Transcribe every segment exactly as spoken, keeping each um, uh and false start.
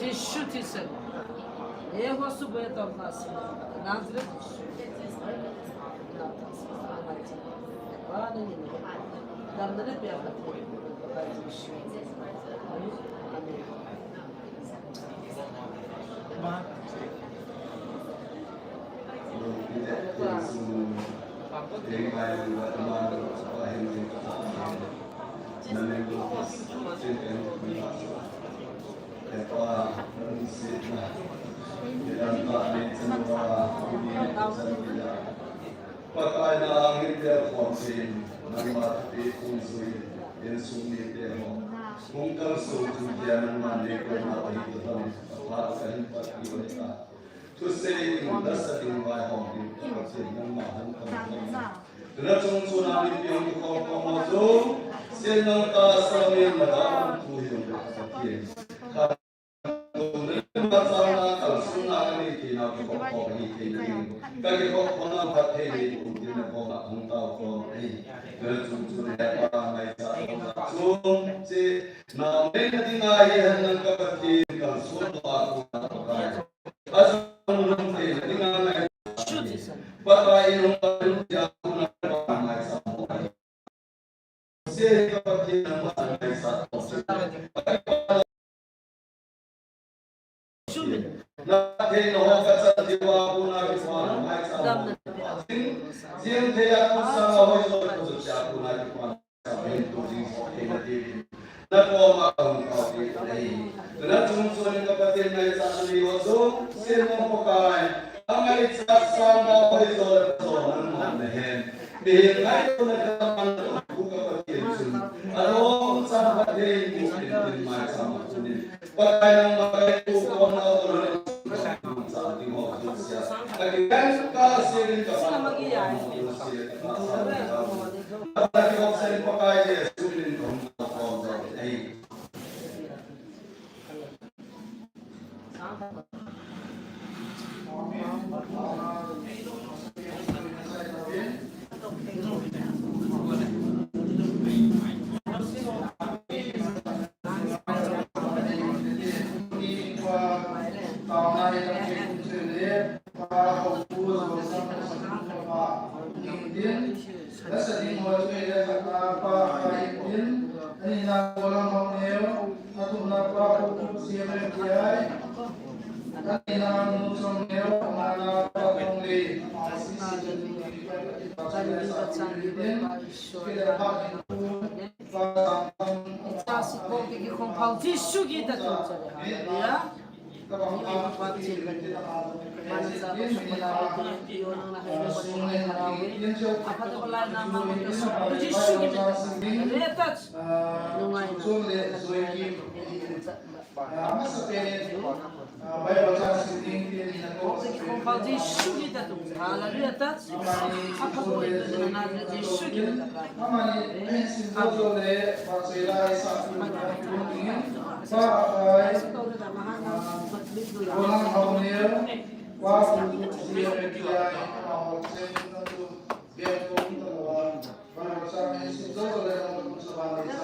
Jesu Kristo. Eho subu eto masi. Nazareth. Amen. Pakai na angin tel khom chin, nangma thupeh khum jui, insung mite ho. Hung kalson thupeh nangma nei koima ahi ti ham, aphat kahin patpi u ahi. Thusei ding, lasa ding, vaihom ding, Pathen nangma hung kalson. Tuna chungchon a mipi hung kikhom khom ho chu, Sen nang ta Samuel na da hung thu hi hung Pathen. Pathen nangma ngaisah tong cheh. Na thei na ho ka chan diu a kona kipana mai sa. Jing, jing thei a kun sa ma hoi so ko sa kona kipana sa hin tu jing so thei na ti. Na ko ma ka hung ka ti na hi. Na chung chung ka Pathen ngaisah ni ho so, se mo ko kai. Angai sa sa ma hoi so la so na ma na hen. Mihem ngaito na ka man to ku ka Pathen chun. Alom chang Pathen ku Pathen mai chang Pathen. Pakai nangma ngaito ko na to na chang ding ho Pathen sia. Ka ki kan ka sia din ka sa ma ki ya. Ka ki hok sen Pakai Jesu min ko ko ko. Ei. Nasa ding ho chu hile, khatna Pa Khai in, anina Golang Haoneu, athumna Pa Khotup Siam M T I, anina Nu Chongneu, angana Pa Thonglei, Pa Sangkham, Jesu kita tu. Hallelujah. Hallelujah. Amani, ahin sim jojo le, Pa Chela Isaac, Pa Akai, ah, Golang Haoneu, Pa Khotup Siam M T I, Pa Hoksen, Pa Biang Kong, Pa Lawal, Pa Hoksen, ahin sim jojo le, Pa Hoksen, Pa Hoksen, Pa Hoksen,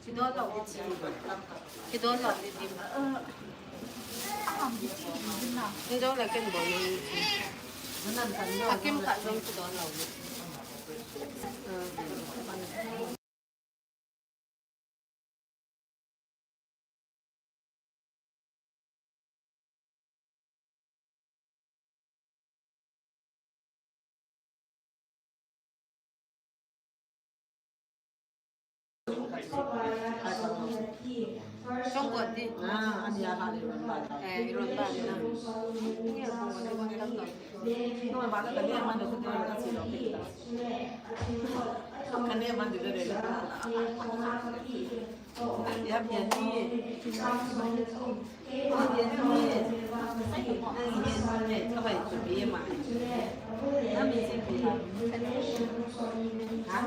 Kidon lou ding. Kidon lou ding. Kidon lou ding. Akim khat jong kidon lou ding. Song ko ti. Ah, ani a ha le ron ba. Eh, ron ba na. Ni a ko ni ron ba na. Ni ma ba na ni ma na ko ni ma na si lo. Ka ne man de de. Ya, ya, ni. Ya, ni. Ka bai tu bi ma. Na mi si bi la. Ha?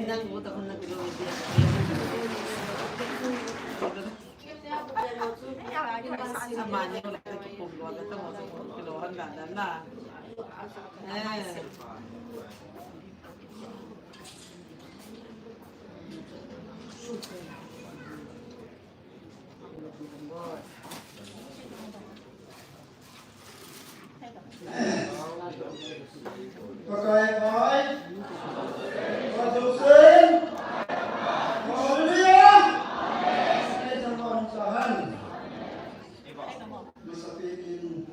Nang mo ta kun na bi lo bi. Ama ni ko ta ki pum lo ta mo ta ko lo han da da na. Eh. Pakai pai. Pakai pai. Hallelujah. Masapitin.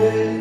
Hallelujah.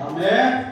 Amen.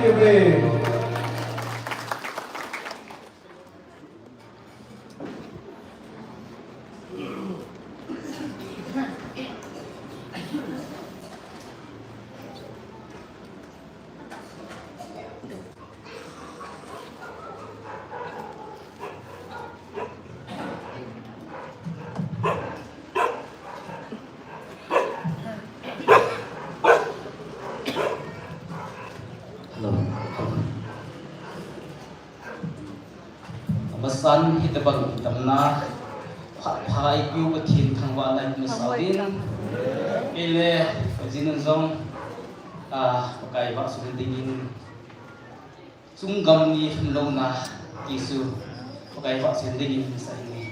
Amen. Hello. San hitabang damna pha, pha i piu Pathen thangvahna i masa uvin. Ile, kajin jong, a, Pakai vahchoi dingin, chunggam ni lhumlouna ti chu Pakai vahchoi dingin masa inge.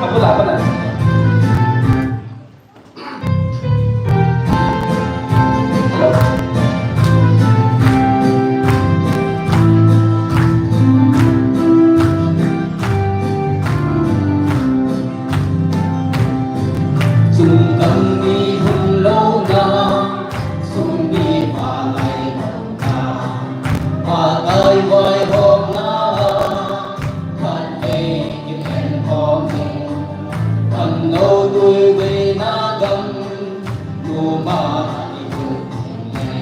Abula, abula. Chunggam ni lhumlouna, sum ni pha lai louna, Pakai vaihomna, khat vei kikhen khom in, khangnou tui veina gam, numa i lut in le,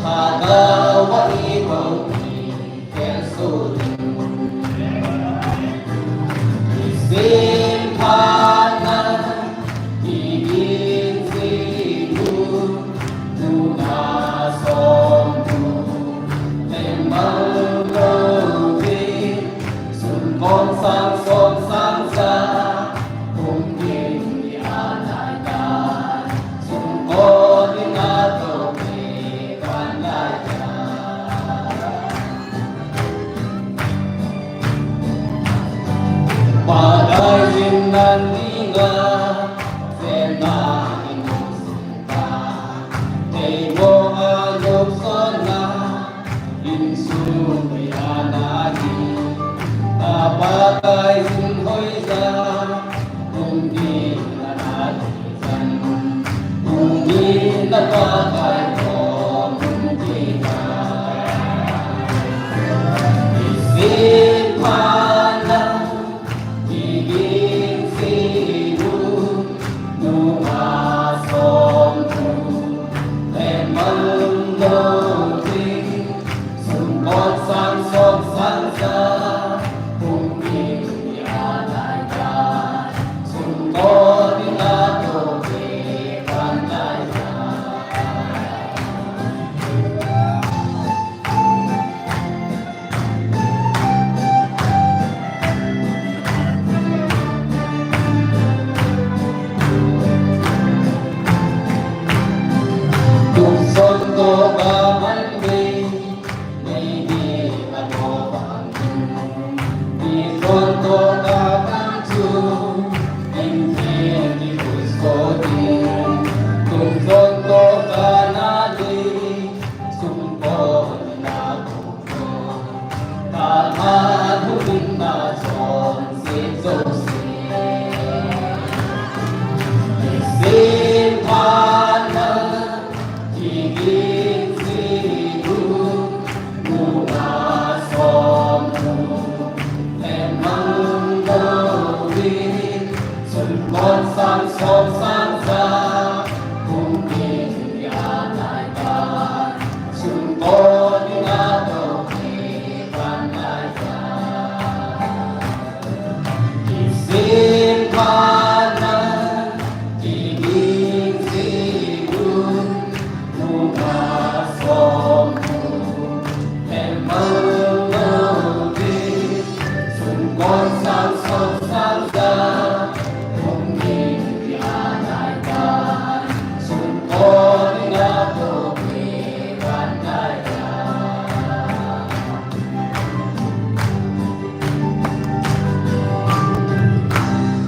Lhagao va i kou in, khen sut in. Kisim phat na, kigin jing u, nungah som u, lem mang lou in, sun kon sang som sang sa, kum ding ni a nai tai, sun kon ding a tou te kan nai tai. Pakai jin nan dinga, jen na in sung ta, thei mo a lop son na, insung mei a na hi, ta Pakai jin hoija, kum ding a na hi.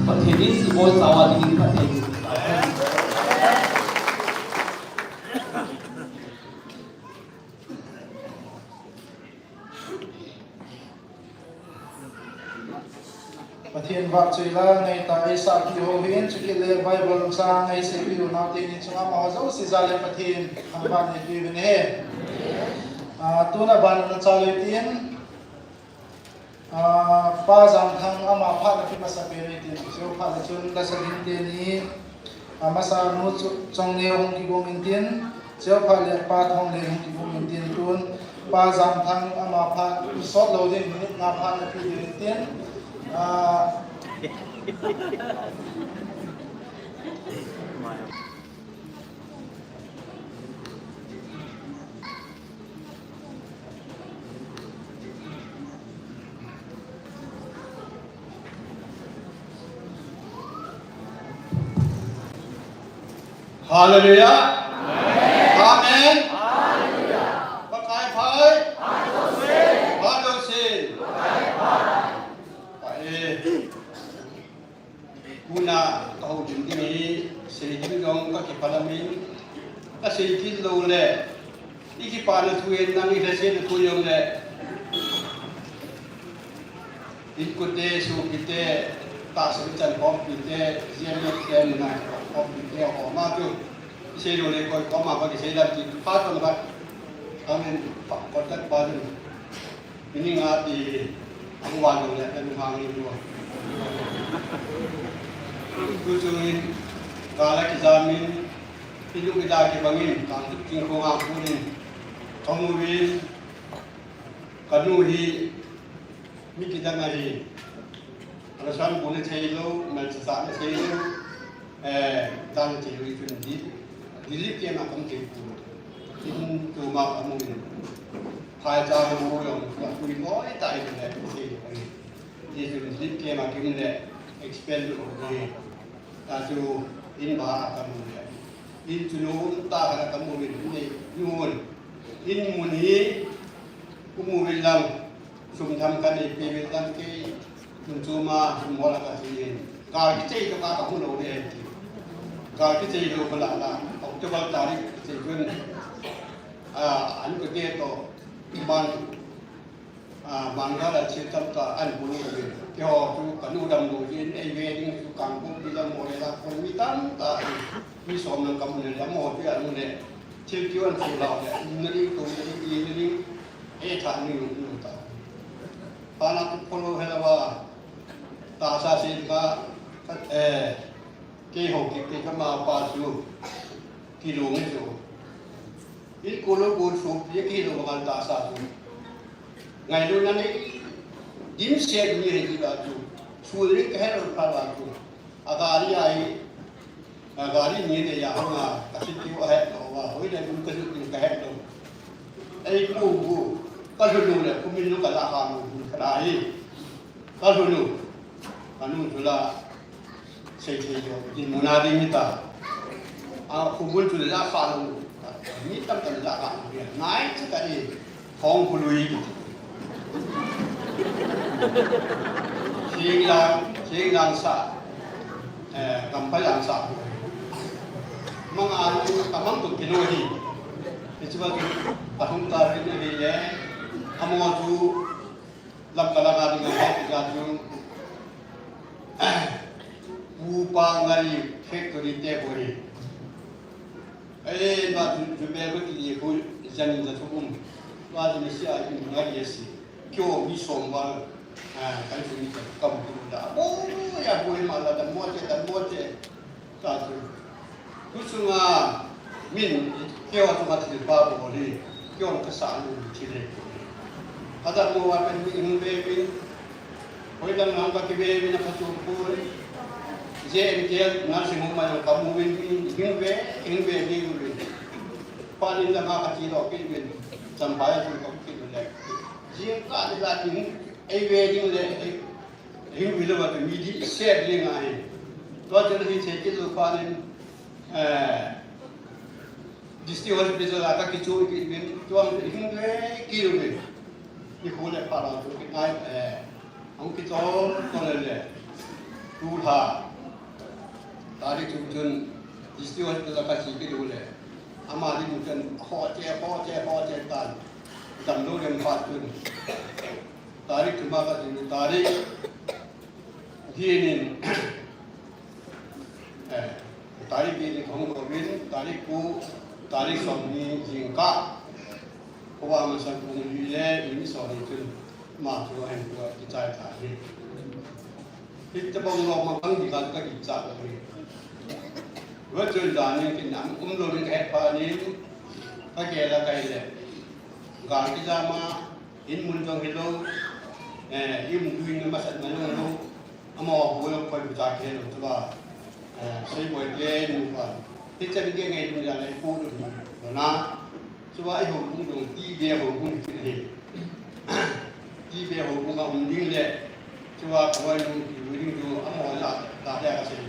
Pathen in i bolchauva dingin Pathen. Pathen vahchoi la, ngai ta eisah pi ho hin, chukit le Bible chang eisei pi ho nau teni chunga amaho jouse jal in Pathen thangvah nei pi uvin ahi. Ah, tuna ban na cha loi tin, ah, Pa Jamthang ama phat na pi masa pi loi tin, cheu phat le chun lasa ding teni, Amasa nu chu Chongneo hung kigong intin, cheu phat le Pa Thonglei hung kigong intin tun, Pa Jamthang ama phat sot lou ding minute nga phat na pi ding intin. Ah, Hallelujah. Amen. Pakai phai. Hallelujah. Tuna kahoulim ding hi, sei ding jong kakipah lamin, kasei kit lou le, ikipana thu in nang ilhasena thu jong le, inkote, sopite, tahsa ichan khompite, G M F te, nunga khompite, homa chu, isei lou le koi koma ba kisei dam ti, phat tong khat. Amen. Pa, contact pa ding. Meaning a ti, ahung vang jong le, kan hang in lou. Tuchung in, gal a kijam in, ilung ida kibang in, kang tu king kong a kun in, kamu in, kanu hi, mi kidang ahi, alasan bu na thei lou, melchihsah na thei lou, eh, dan na thei lou, ichun di, di lip ke ma kam thei pu. In tu ma kamu in. Phai cha ma mu jong, ma pui loi ta in le, thei lou ahi. Ichun di lip ke ma kim le, expel lou ahi. Ta chu in ba kamu le. In chu nu ta ka kamu in, ni, nu. In mun hi, kumu in lang. Sum tham kanei peh uvin lang kei, sum choma, sum mola kati in. Gal kichei toh ka, kamu lou le ti. Gal kichei lou kala la, October tarik kichei chun. Ah, an kote toh, man, ah, man gal a che tam ta, an bu lou le. Keiho chu kanu dam lou in, ei ve ding chu kang bu pi lam mo le la, kon mi tam ta, mi som lang kamu le, mo pi anu le. Thil kiu an chu lau le, na ding, tou na ding, i na ding, e tha ni lu lu ta. Pa na tu polo hela wa, tahsa sin ka, ka, eh, keiho ki, ki kama pa chu, kilo nge chu. In kolo ko chu, ye kilo wa tahsa chu. Ngailu na ni, dim se ni he ji ba chu. Su ri ka helo pha ba chu. A gari ai, a gari ni ne ya hong a, ka sit tiu a het lou a, hoi le dun ka sit tiu ka het lou. Ei pu bu, ka lu lu le, ku min lu ka la ha lu bu ka la hi. Ka lu lu, ka nu chu la, sei sei jo, din mu na ding ni ta. A, ku bu chu le la ha lu, mi tam tam la ha lu, ngai chu ka i. Hong pului. Sing lang, sing lang sa. Eh, kampai lang sa. Mang anu, kamang tu kilo hi. Hichu ba tu, ahung ta rin hi le. Amo tu, lam kala ka ding ka tu. Upa ngai factory te bori. Eh, ba tu, tu be ko ti ko, jan da tu um. Ba tu si a, ngai si. Kyo mi som ba, ah, kan tu mi ka kam tu da. Oh, ya ko ma la da mo te, da mo te. Ta tu. Kusunga min, kyo tu ma ti ba ko ni. Kyo ka sa lu ti le. Ada mo wa kan mi in be min. Hoi lang lang ka ki be min ka tu ko. Je en ke na si mo ma ka mu min, in be, in be ni lu. Pa ni da ma ka ti lo ki min. Cham ba ya tu ko ki le. Jingkah le la ding, ei ve ding le, ei, ei ve le va tu mi di se le nga he. Tua chu hi che kit lou pa le, eh, District Hospital a ka kichu kit uvin, tua hi ve kit uvin. Ni khu le pa la tu ki ngai, eh, ang ki to, to le le. Tu ha. Tarik chu chun District Hospital a ka chi kit u le. Ama ding chun ho che, ho che, ho che tan. Damlou ding phat chun. Tarik thum a ka ding, tarik ginin, eh, tarik ginin kahung kou vin, tarik ko, tarik som ni jingkah. Ko ba ma san kung ni le, ni som ni chun, ma chu ahin ko kichai ta hi. Hitabang lou ma kang di ka ka kicha ko hi. Wa chun dan ni kin am um lou ni ka he pa ni, ka ke la ka le. Gal kijam a, in mun jong hilou, eh, in mun dui na masat na jong hilou, amo ho jong koi buta ke lou, tu ba, eh, sei boi ke nu ba. Ti cha ni ke ngai nu ya lai ko nu na. Tu ba i ho nu jong ti be ho nu ki he. Ti be ho nu ma um ding le. Tu ba ko nu ki ding tu, amo la, ta ya ka sei.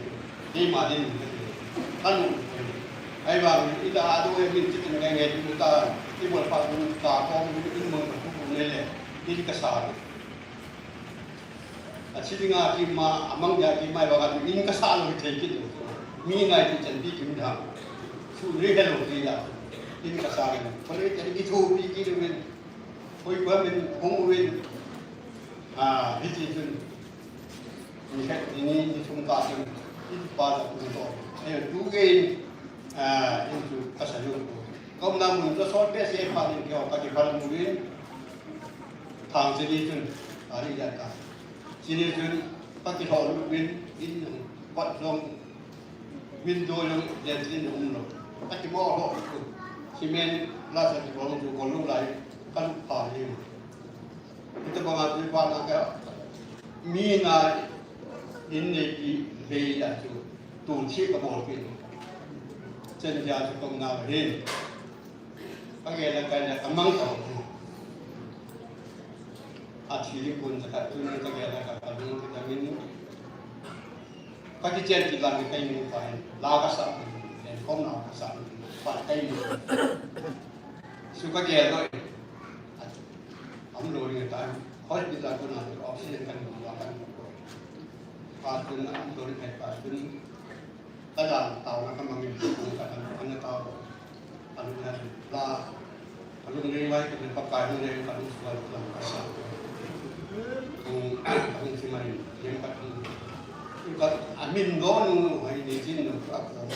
Ni ma ding ni. Ka nu. Ahivang, ita adu e min chitin ngai ngai tu ta, i bol pa tu ta kong tu in mong tu ne le, in ka sa. A chi dinga ki ma, amang dia ki mai ba ka tu in ka sa lo thei ki tu. Mi ngai ti chan pi ki mi da. Su ri he lo ti ya. In ka sa lo. Ko le te ki thu pi ki tu min. Koi ko min hong win. A, hi ti tun. Ni khat ni ni ni thum ta chun, i pa ta tu to. He tu ge, ah, in tu ka sa yo. Kom na mun to sot be se pa ni kyo ka ki phal mu win. Thang chini chun, a ri ya ta. Chini chun, ka ki thol win, in pat long, window long, ya chini um lo. Ka ki mo ho tu. Cement la sa ki bong tu ko lu lai, ka lu pa ni. Ita banga tu pa na ka mi na in ne ki lei a chu tu chi ka bol pi. Chen ja chu kong na hin. Ka ge la ka la ka mang ka. A chi li kun ta ka tu ni ka ge la ka ka lu ka ta min. Ka ki chen ki la ni ka ni pa hin. La ka sa. Chen kong na ka sa. Pa ka ni. Su ka ge lo. Am lo ring ta, hospital tu na oxygen kan lo kan lo. Pa tu na am lo ring pa tu ni. Ka da tao na ka mangin ka kan kan tao. Alu na la. Alu ni mai ka pa ka ni ka lu sual ka ka sa. Ku ka ni si mai ni ka tu. Ka amin do nu hai ni jin nu ka ko.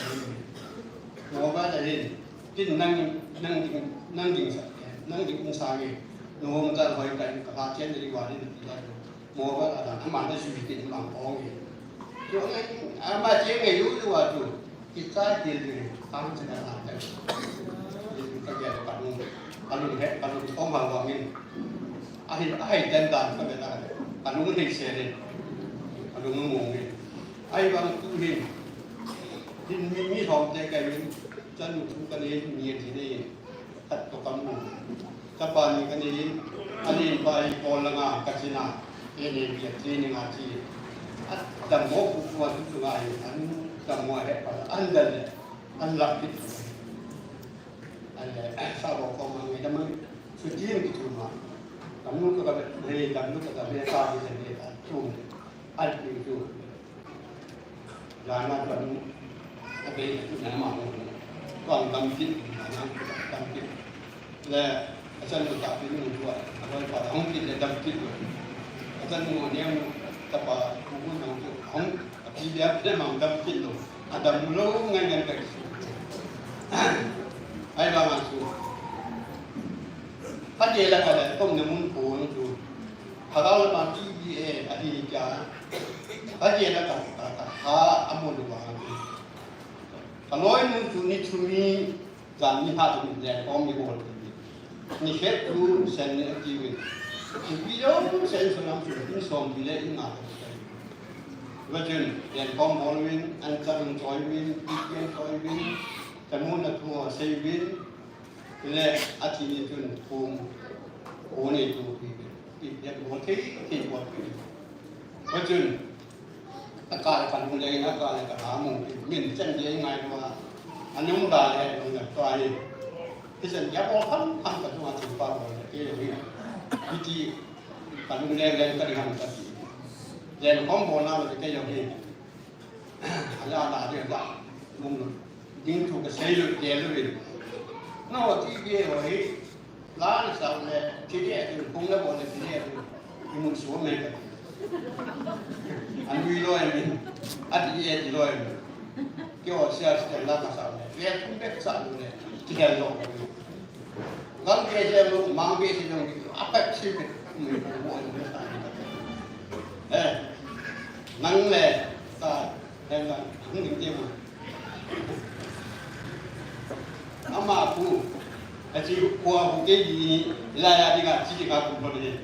Mo ba da ni. Kin nang, nang ding, nang ding sa, nang ding sa nge. No mo ta hoi ka, ka pa chen de wa ni ti la. Mo ba la da, ama da shu ti ma ko nge. Yo nge, ama chen nge yu yu wa tu. Ki ta ti de, ta mo sa ka ta. Ka ge ka nu, ka nu he, ka nu ko ma wa min. A hi, a hi ten dan ka be ta. Ka nu ni se de. Ka nu mo nge. Ai bang tu hin. Hin mi, mi hom te ka hin. Chanu thu ka nei, ni ti nei, khat to kam mu. Chapa ni ka nei, ani pa i ko langa ka china, e nei bia ti ni nga ti. At dam mo ku ku tu tu ngai, an dam mo he pa, an dal le, an lak pi. An le, sa bo ko ma ngai dam mo, su ti ni tu ma. Dam nu ka ka be, nei dam nu ka ka be ka ni ka ni ka tu. An ti tu. Jana tuan, a bei na ma mo. Tuan dam kit, jana dam kit. Le, a chan mo ta pi mo tuan, a loi pa hong kit le dam kit lo. A chan mo ne mo ta pa ku ku na mo hong, a pi le a pi le ma dam kit lo. A dam lo ngai ngai ka. Ai ba ma su. Pa je la ka le, tong ne mun ko no tu. Halal ma T V A ahi kya? Ka je la ka, ka, ka ha amo lu ba. Ka loi nu tu ni tu mi jan ni ha tu ni le ko mi bol. Ni khet tu sen ni ti win. Ni bi lo sen so nam tu ni som bi le in na. Wa chun, yan ko bol win, an cha win choi win, ti ken choi win, ta mu na tu sei win. Le, a ti ni chun, kum, ko nei tu pi, pi, pi, pi, pi, pi. Ko chun, a ka le ka lung le, a ka le ka ha mu, min chen le ngai ma. A nung da le, nung da tua hi. Ti chen ya bo kham, kham ka tua chu pa bo le, ke hi. Pi ti, ka lung le, le ka ri ham ka ti. Le, kom bo na le, ke yo hi. Ala ala de ba. Mong lo. Ding thu ka sei lo, de lo. No, ti de ho hi. La na sa le, ti de tu, kong le bo le ti de tu. Ni mun so me ka. An wi lo e min. A ti e ti lo e min. Ke o sia sia la ka sa le. Ve tu be sa lo le. Ti de lo. Lang ke se lo, mang ke se lo, a pek se ke. Eh, nang le, ta, le nang, nang ding te mo. Ama ku, a chi ku a ku ke di, la ya di ga chi ga ku lo ni.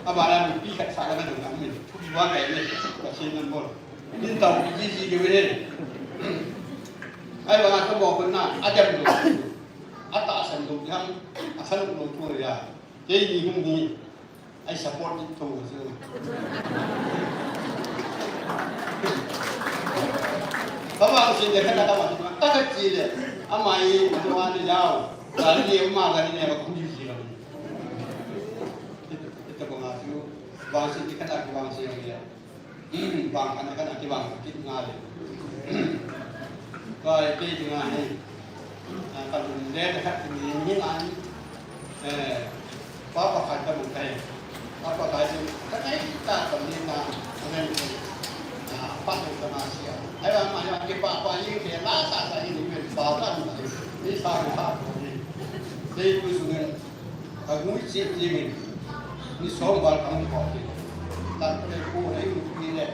Ama la mi pi ka sa la na dong nang mi, wa ka ni, ka chi nan bol. Nin tau ji ji ke we. Ai ba ka mo ko na, a dem lo. A ta san lo yang, a san lo ko ya. Ke ni hung ni, ai support ni to so. Kavangse le khat a kavangse, khat a chi le, ama hi, ama ni jao, gari le, ama gari le, ama kuli ji lo. Ita ko ma chu, vangse le khat a kivangse le. Vang khat a khat a kivang kit nga le. Koi, kei dinga hi. Ah, ka lung le ka khat ni ni an. Eh, pa pa khat ka lung kai. Pa pa kai chu ka nai ta ka ni na. Ka nai ni. Ah, pa ni ka ma sia. Ai ba ma ya ke pa pa yin ke la sa sa yin ni pa ta ni. Ni sa ni sa ko ni. Dei ku su ngen. Ka ngui cheh jeng in, ni som val ka hung thot in. Tat le ko le u pi le,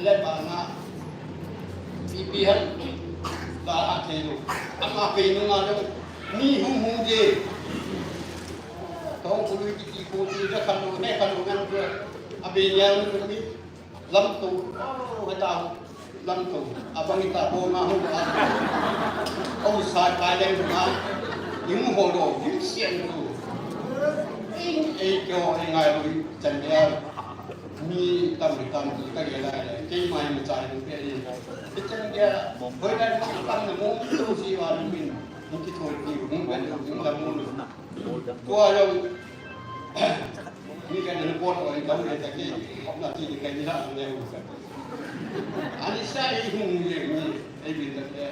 le ba na, pi pi han, ba ha thei lo. Ama pe nunga lo, ni hung hung je. Tong ku lui ki ti ko ti ja khan lo, ne khan lo ngan ko. A be nya lo ni. Lamto, oh, heta, lamto. Abang heta, bo ma hu, a. Oh, sa kai leng ma. Ning ho lo, ning sian lo. Ning ei kyo, ei ngai lo, chan dia. Mi tam, tam, ka ge lai lai. Kei mai ma chai lo, pe ni. Chan dia, hoi lai, tam na mo, to si wa lo min. Ning ki thoi ki, ning ben lo, ning la mo lo. Tua jong, mi kan report ko in dong le ta ki, na ti ni kan ni la le u. Ani sa ei hung le ni, ei bin le,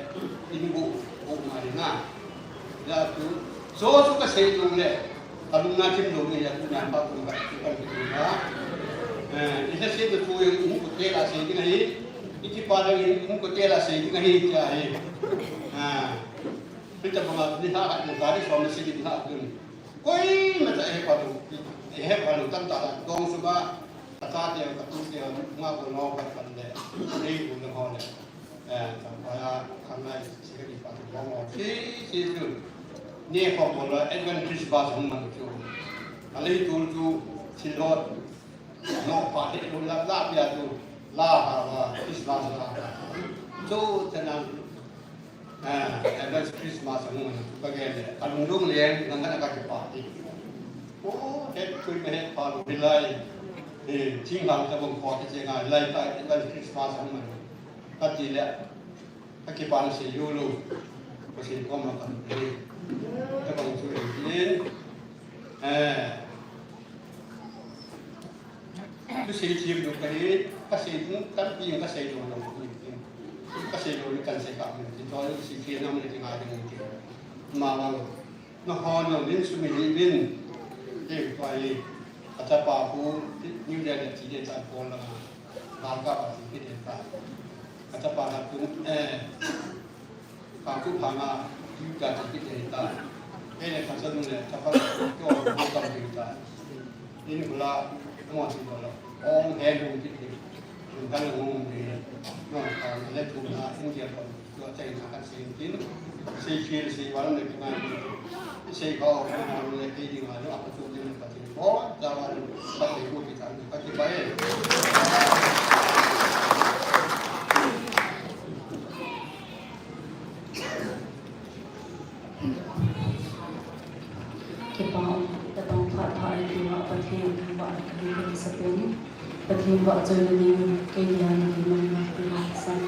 in bu, bu ma ni na. Ya tu, so su ka sei jong le, ka lung na thim lo ni ya tu na pa ku ka, ku ka tu na. Eh, i sa sei tu jong, in ku te la sei ni ngai, i ki pa jong, in ku te la sei ni ngai, kya hai. Ah. Pita banga ni ha, ni gari som ni sigi ni ha kun. Koima cha he pa lu, he pa lu tam ta la, dong su ba, ka cha te, ka tu te, ma ko no ka pan le, ni ku na ho le. Eh, ka pa ya, ka nai, si ka ni pa tu, dong ho. Si, si tu. Ni ko ko la, Advent Christmas hung man chu. A le tu tu, si lo. No pa he lo la la pia tu la ha la Christmas la. Chu chanan, ah, advance Christmas a mun tu ka gen le. Ka lung lung le nang ka ka ki pa ti. O, he tu me he pa lo lai. Eh, ching lang ta bong ko ti che ngai lai ta advance Christmas a mun. Ka ti le. Ka kipa na sei jou lou. Ka sei kom na kan. Ka bang chu in. Eh. Tu sei chim lou ka hi, ka sei tu, kan pi ka sei lou lou. Ka sei lou kan sei ka min. Tin to sei chim na min ti ngai ding ti. Ma ma lou. Na ho no min su mi li min. Te ko ai. Ka ta pa ku, ni le le ti le ta ko la. Ba ka ba ti le ta. Ka ta pa na tu, eh. Ka tu pa na, tu ka ti le ta. Ei le ka sa nu le, ta pa ko ko ka ti ta. Ni ni la, mo ti ko la. Ong he lu ti ti. Ni ka lu ni. No ka le tu na, in ke ko. Tua chai na kan sei tin, sei khel, sei val ne kina, sei kau, kau ne kei ding a, apa tu ding ka tin. Bo, jawa, ka sei ko kita, ka ti bai. Kipa um, tabang phat phat in tua Pathen thangvah in kahin sa peh in, Pathen vahchoina ding, kei dia na kimanna, kimanna san.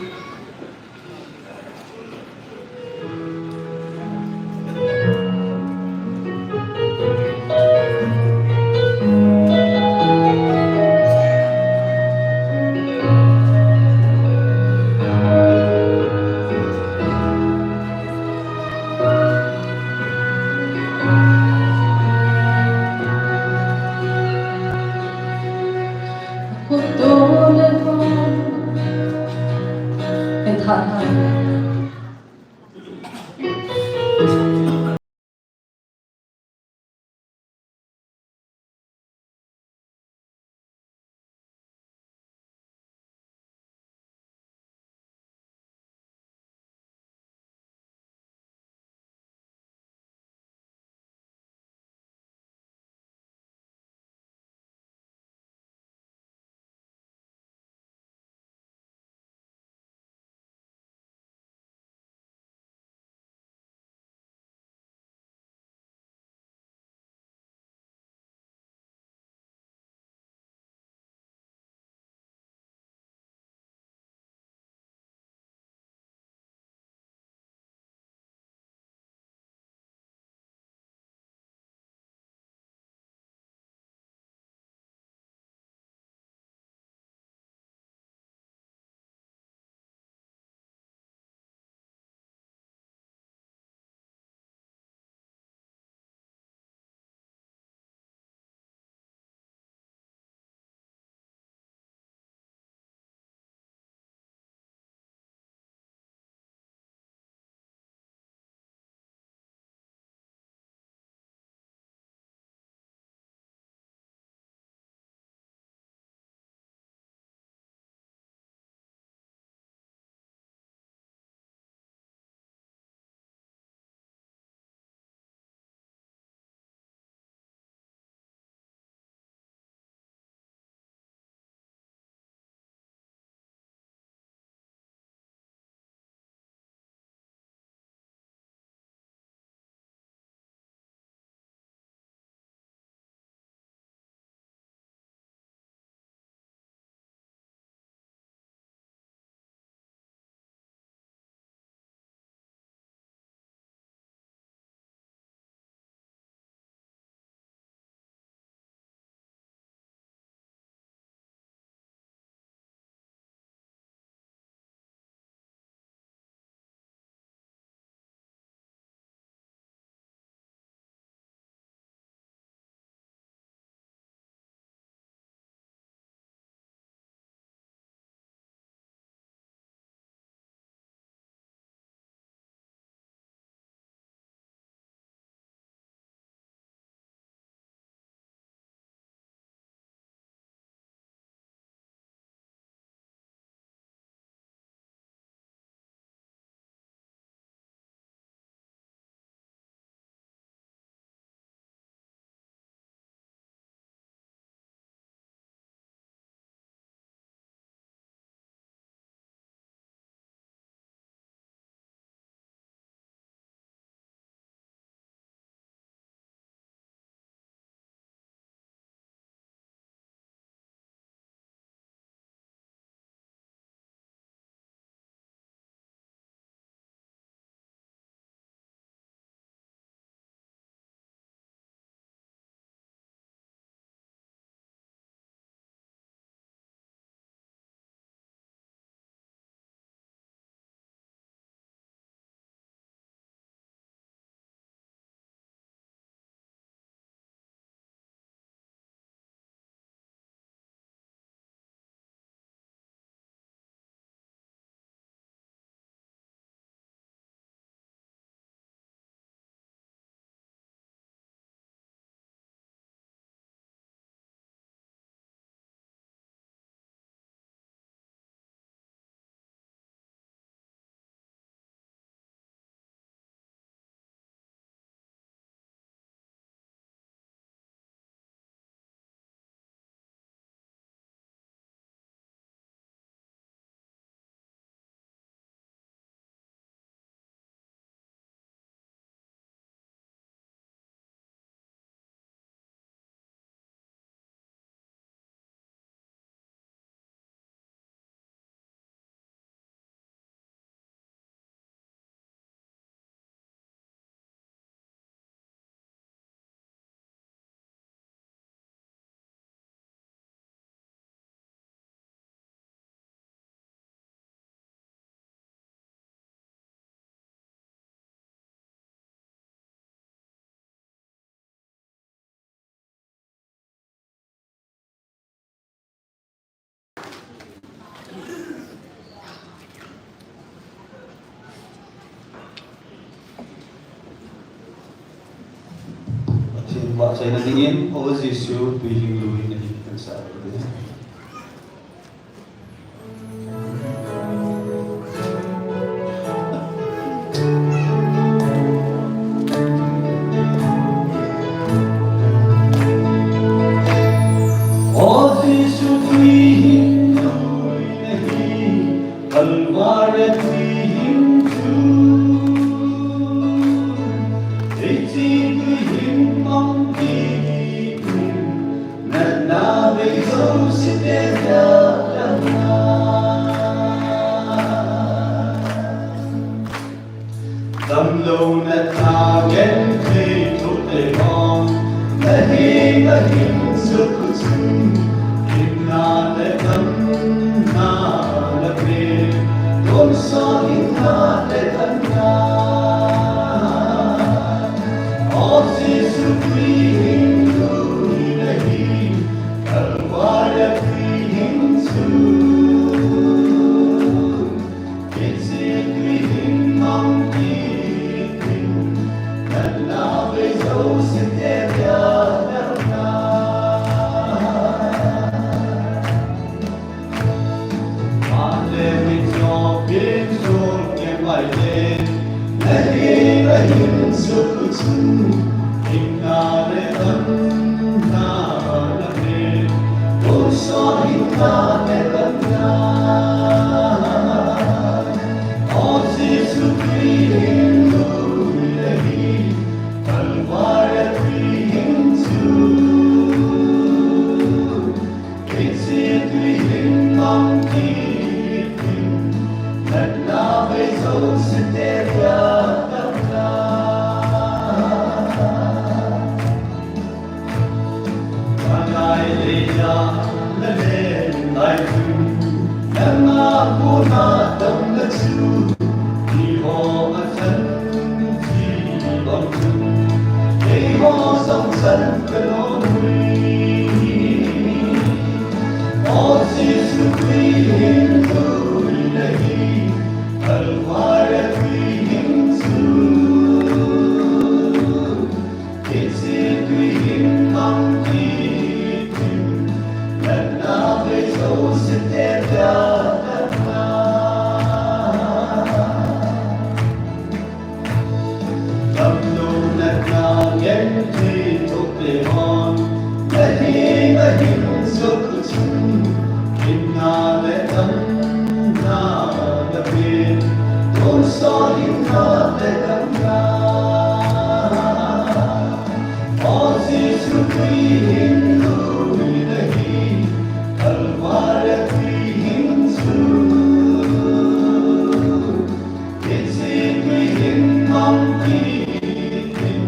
Vahchoina dingin, O Jesu, tui hing lui nahi, kan sa. O Jesu, tui hing lui nahi, Kalvari tui hing chu. Hiche tui hing mang kit in, natna bei jouse te dia damna. Damlouna tha genthei thoh tei hon, nahi nahin sukhu chun, hinna le damna nape, tonsot hinna le damna. O Jesu, tui hing lui nahi, Kalvari tui hing chu. Hiche tui hing mang kit in, natna bei jouse te dia damna. Male mit chop in chop kemai le, nahi nahin sukhu chun, hinna le damna nape, tonsot hinna le damna. O Jesu, tui hing lui nahi, Kalvari tui hing chu. Hiche tui hing mang kit in, natna bei jouse te dia damna. Kanai leija nalen lai chu, nanga kona damna chu, eiho a chan chi bang chu, eiho jong chan kalom ui. O Jesu, tui hing lui nahi, Kalvari tui hing chu. Hiche tui hing mang kit in, natna bei jouse te dia damna. Damlouna tha genthei thoh tei hon, nahi nahin sukhu chun, hinna le damna nape, tonsot hinna le damna. O Jesu, tui hing lui nahi, Kalvari tui hing chu. Hiche tui hing mang kit in,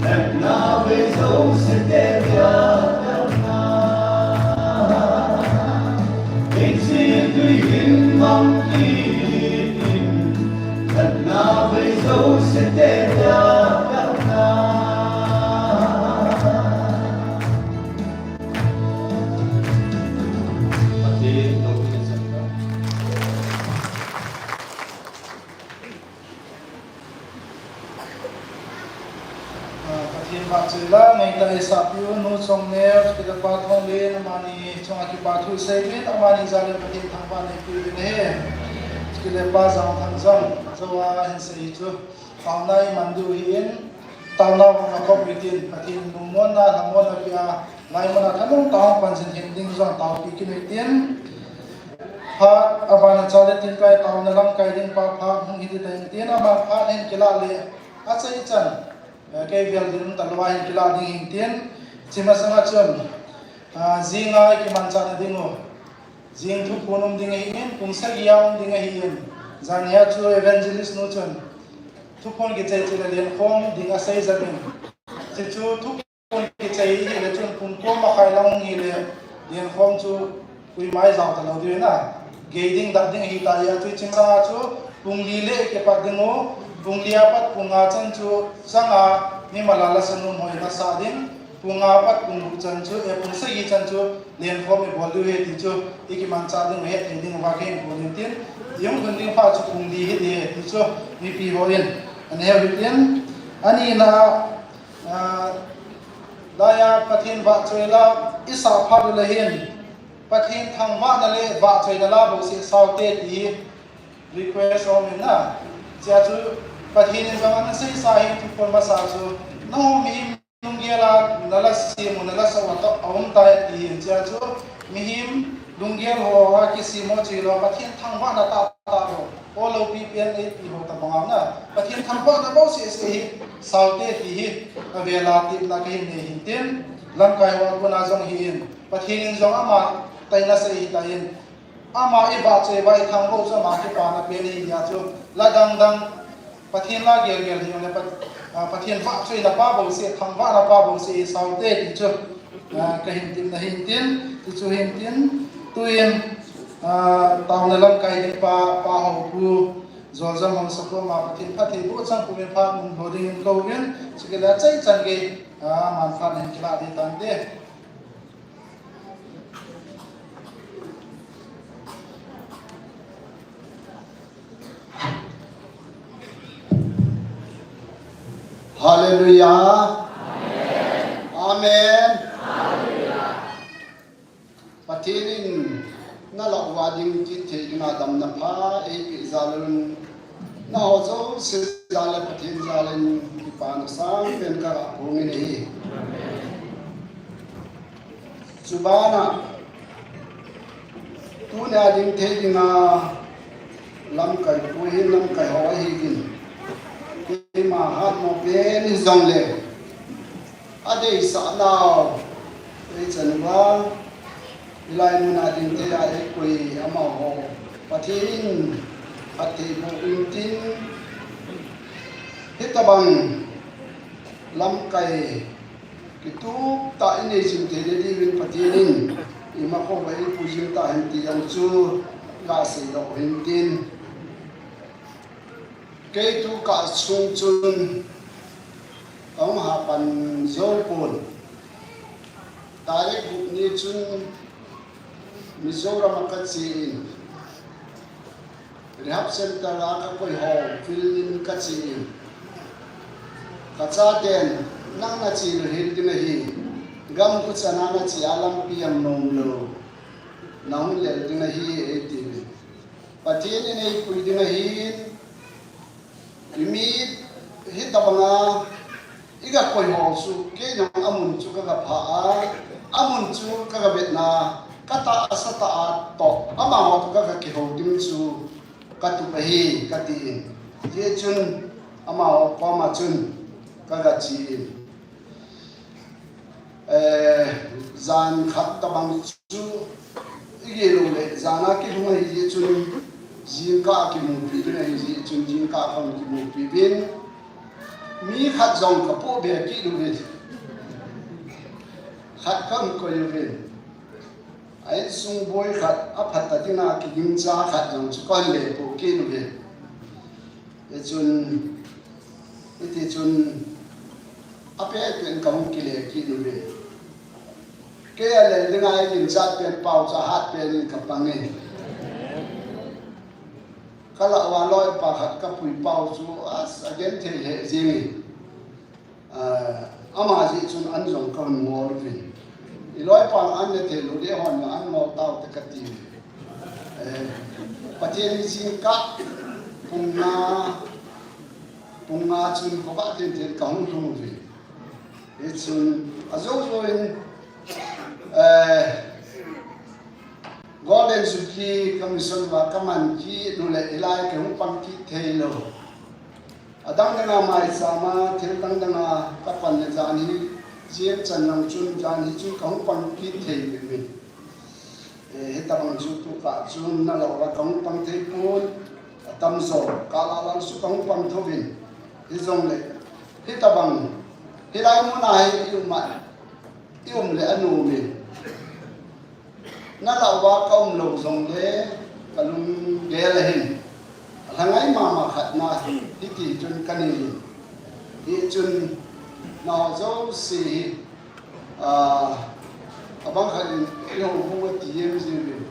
natna bei jouse te dia damna. Hiche tui hing mang kit in, natna bei jouse te dia damna. Pathen lungset in. Ah, Pathen vahchoi la, ngai ta i sapiu, Nu Chongneo, kile Pa Thonglen, amani chunga kipa thu seiyuvin, amani jal in Pathen thangvah in neipeuvin ahi. Kile Pa Jangthang jong, jou a hin sei chu, taona iman diu ahin, taona vang a kop u hitin, Pathen lungmonna, lhamonna pia, lai mun a thanom tah a hung pan jing hih ding jong taopi kit u hitin. Phat abana chale tin kai taona lamkai ding pa phat hung hiti ta in tin, ama phat hin kilah le, achaichan, eh, kei vel ding talou a hin kilah ding hin tin, hiche masanga chun, ah, jinga i kimanchahna ding u, jing thuphon um ding ahin, pung sagi a um ding ahin, jan hia chu evangelist nu chun thuphon kichai chai le lenkhom ding asei jep in, hiche chu thuphon kichai hile chun pung ko makhai lang hile, lenkhom chu koima ijao talou diu ahi na. Gei ding dap ding ahita jeh a chu, hiche masanga chu pung li le kipat ding u, pung li a pat pung nga chan chu changa mimal a lasa nom hoi nasah ding, pung nga pat pung gup chan chu, eh, pung sagi chan chu lenkhom ibol diu ahi ti chu i kimanchah ding u, hethei ding uva kahin bol in tin, i hung lhun ding phat chu pung li hiding ahi ti chu mipi hon ana heu hitin, ani na, ah, Laiya Pathen vahchoi la i sah phat u le hin, Pathen thangvahna le vahchoina la bouseh sao te ti hi request aum in na. Chea chu Pathen in jong ana seisa hi thu kon masa chu, nangho mihem lunggel a na la sem u, na la sah u atoh a um tai ti hin. Chea chu mihem lunggel ho a kisem ho chu hilou, Pathen thangvahna tahtah ho, o loupi pen eipi ho tabang a na, Pathen thangvahna bouseh seh hi sao te ti hi avel a tepna kahin nei hin tin, lamkai ho a kon a jong hi in, Pathen in jong ama taina sei hi ta in, ama i vahchoi uva i thangvah u chu ama kipana pen ahi jeh a chu, la dang dang Pathen la gel gel hi le Pat-, ah, Pathen vahchoina pa bouseh, thangvahna pa bouseh i sao te ti chu, ah, kahin tepna hin tin, ti chu hin tin, tuin, ah, taona lamkai ding pa, Pa Hopu, Joljam Haosakhup a Pathen phattheiboh chang pumin phat mun lho dingin kouvin, chukit le achaichan gei, ah, manphatna hin kilah ding tante. Hallelujah. Amen. Pathen in na lah uva ding kithei dinga damna pha eipeh jal un, nangho jouse jal le Pathen jal in kipana sangpen kaga phong in ahi. Chubana, tunia ding thei dinga lamkai pu hin lamkai ho ahiuvin, keima hatmo pen hijongle, adeisah nau eichan uva, hilai muna ding thei a eikoi amaho Pathen in phattheiboh intin, hitabang lamkai kitup tah inei jing theina diuvin Pathen in ima koma eipui jing tahen ti jong chu gasei doh hintin. Kei tukah sung chun kahung hapan jou pon. Tarik gup ni chun Mizoram a kache in, rehab center a kakoi ho field in kache in, kachaten, nang nache louhel ding ahi, gam uchan a nache a lampi jong nomlou, nahung lel ding ahi, eitiuvin. Pathen in eipui ding ahin, imi hitabanga igakoi ho chu, kei jong amun chu kagaphah a, amun chu kagavetna, katahsa tah a toh, amaho toh kagakihou ding chu katup ahi, katin. Hijeh chun amaho koma chun kagache in. Eh, jan khat tabang chu igel loule, jan a kilhung ahijeh chun, jingkah a kimupi ding ahijeh chun, jingkah a kahung kimupi uvin, mi khat jong kapoh be kit uvin, khat kahung koi uvin, a insung boi khat, aphatah dinga kigingcha khat jong chu kahung lepoh kit uvin. Hichun, hitichun, apet pen kahung kile kit uve. Kei a lel dinga eiginchat pen pau chu ahat pen in kapang e. Kalah uva loipa khat kapui pau chu, as, agenthei lheh jeng e. Ah, ama jeh chun an jong kahung ngol uvin. Iloipan an nethei lou ding hon jong an ngol taute kati. Eh, Pathen in jingkah pung nga, pung nga chun khovah tenten kahung lhung uvin. Hichun ajou jouvin, eh, Golden Jubilee ka mission uva kaman kit uleh hilai kahung pang kit theilou. Adang danga maichama thil dang danga kapan le jan hi, jeng chan lang chun jan hi chu kahung pang kit thei uvin. Eh, hitabang chu tukah chun nalah uva kahung pang thei pon, atamjo, kalah lang chu kahung pang thouvin. Hijongle, hitabang, hilai muna hi i um a, i um le anom in. Nalah uva kaum lou jongle, kalunggel ahin. Alhangai mama khat na, hiti chun kanei in. Hichun, nangho jouse hi, ah, abang khat in, i houbung ati jeng jeng uvin.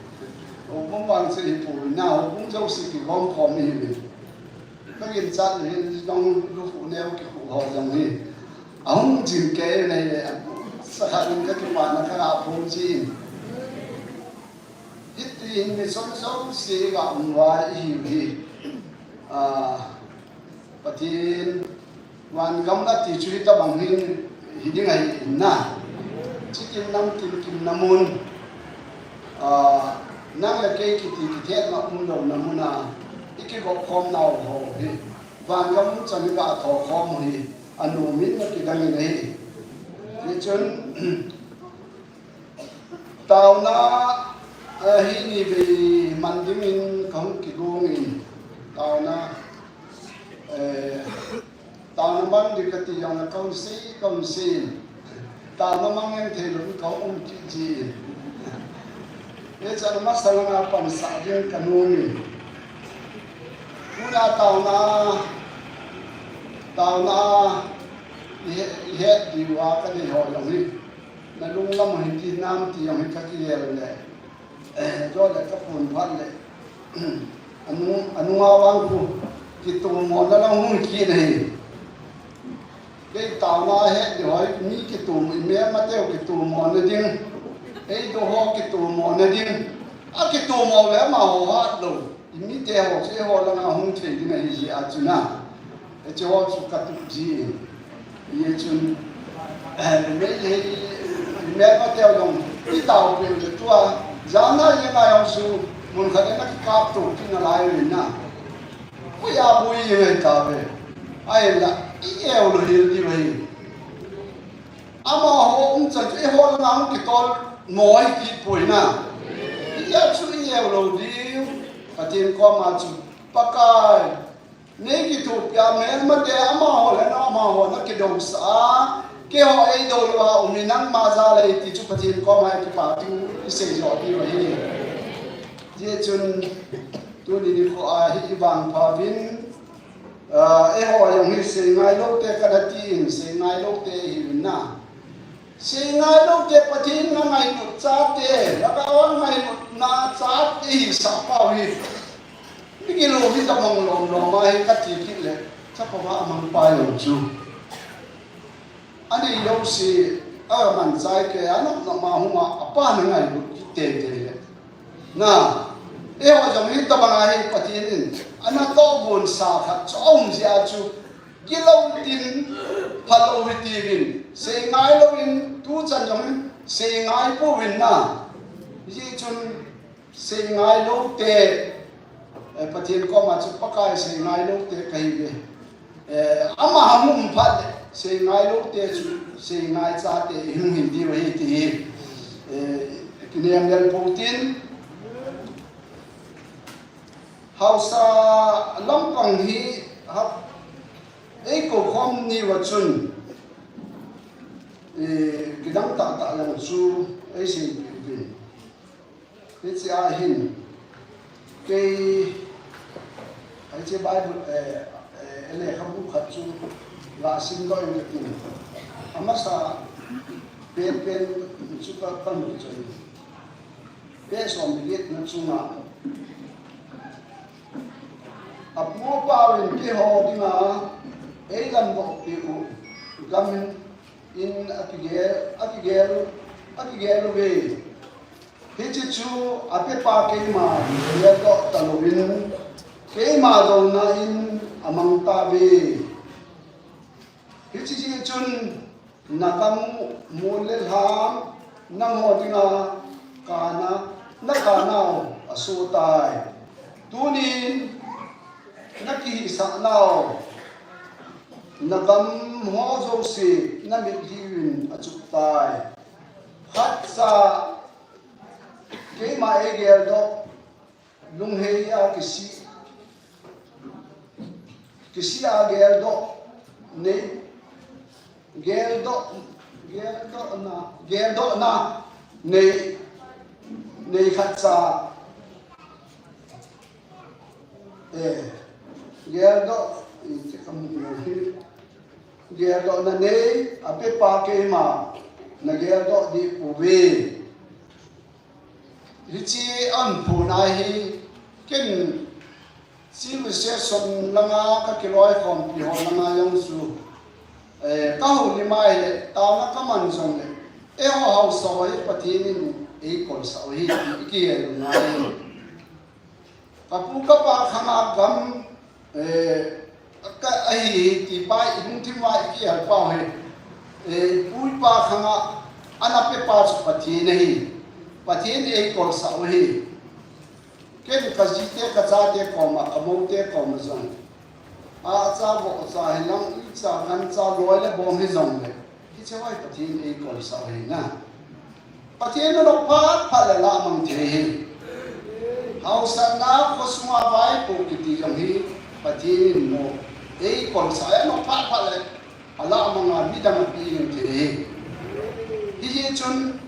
Houbung vang chu hipoi, na houbung jouse kigom khom ihiuvin. Kaginchat u hin jong lukhuh neo kikhuh ho jong hi. Ahung jing kei nai le, Sakhat in ka kipana ka ga phong ji in. Hiti hin mi som som si ga um vai i hi hi. Ah, Pathen van gam na ti chu hi ta bang hin hi ding ahi in na. Chitin nam tin kim na mun. Ah, nang le kei kiti kithet na um lo na mun a. I kigop khom nau ho hi. Van gam chan i ga tho khom hi. A nu min na kidang in ahi. Hi chun, Taona, eh, hi ni vei man ding in ka hung kigong in. Taona, eh, taona mang ding ka ti jong le ka hung sei, ka hung sei in. Taona mang jeng thei lou in ka hung um kit ji in. Hiche a masa langa pansah ding ka nom in. Tuna taona, taona, i he, i het diu a ka dei ho jong hi. Na lunglam u hiti nam ti jong hi ka kigel le. Eh, jo le ka pun phat le. Anu, anu a vang khu. Kitu mo na lang hung ki nei. Kei taona het di hoi, mi kitu mo, i melmateu kitu mo na ding. Ei do ho kitu mo na ding. A kitu mo le ma ho hat lo. I mite ho, che ho langa hung thei ding ahi ji a chu na. E che ho chu ka tu ji. Ye chun, eh, me, he, melmateu jong, i tao pe le tua, jana ye na jong su, mun khat na ki kap tu, ki na lai le na. Ui a bui ye ta ve. Ai la, i eu lo hil di ve. Ama ho um chan chu i ho langa hung kitol mo hi kit poi na. I a chu i eu lo di. Pathen koma chu, Pakai, nei kithopi a melmate amaho le nangho na kidousah a, keiho eidou lou a um in nangma jal a ti chu Pathen koma i kipathu i sei jo diu ahi. Hijeh chun tuni nikho a hi i vangpha uvin, ah, eiho jong hi seingai lou te kana ti in, seingai lou te i hiu na. Seingai lou te Pathen na ngailut chate, Lhagao a ngailutna chate i hisah pau hi. Migilou hi tamang lom lom a hi kati kit le, chapa va amang pa jong chu. Anei jouse, aman chai kei a, anop nop a hung a, apa na ngailut kit tei tei le. Na, eiho jong hi tabang a hi Pathen in, ana tohgon sa khat chu aum jeh a chu, gilou tin, phalou hitiuvin, seingai louvin, tuchan jong hin, seingai pouvin na. Hijeh chun, seingai lou te, eh, Pathen koma chu Pakai seingai lou te kahi ve. Eh, ama hung um phat le, seingai lou te chu, seingai chate i hung hin diu ahi ti hi. Eh, kinem lel pou tin. Haosa lampang hi, ha, eikou khom ni uva chun, eh, kidang tah tah jong chu, eisei pi pi. Hiche a hin, kei, hiche Bible, eh, eh, lekhabu khat chu, la sim doh inge tin. Amasa pen pen chu ka, ka mu chu. Page som le get na chunga. Apu apau in keiho dinga, eilam doh peh u, gam in in akigel, akigel, akigel uve. Hiche chu apepa keima geldoh talouvin, keima douna in amang tauve. Hiche jeh chun nagam u, mol le lhang, nangho dinga kana, nakanau asoh tai. Tunin nakihisah nau, nagam ho jouse namitlhi uvin achup tai. Khatcha keima eigeldoh, lunghei a kisih, kisih a geldoh nei, geldoh, geldohna, geldohna nei, nei khatcha. Eh, geldoh, iti kamu na hi. Geldohna nei, apepa keima, nageldoh dih pouve. Hiche a phuna hi, ken civilization langa kakiloikhompi ho langa jong chu, eh, kahoulim a ahile, taona kaman jongle, Eiho haosa ho hi Pathen in eikolsah u ahi ti ikihil u ngai. Kapu kapa khanga gam, eh, ka, ahi, ti pa ilungthim uva ikihil pau hi. Eh, ipu ipa khanga ana pepa chu Pathen ahi. Pathen eikolsah u ahi. Ken kajite, kachate koma, kamoute koma jong, acha, vohcha hilang, icha, ngancha, loi le bom hijongle, hiche ho hi Pathen eikolsah u ahi na. Pathen in anop phat phat le alamang thei ahi. Haosatna, khosunga vaipo kiti jong hi Pathen in mo eikolsah, anop phat phat le alamang a midang ape jing thei ahi. Hijeh chun,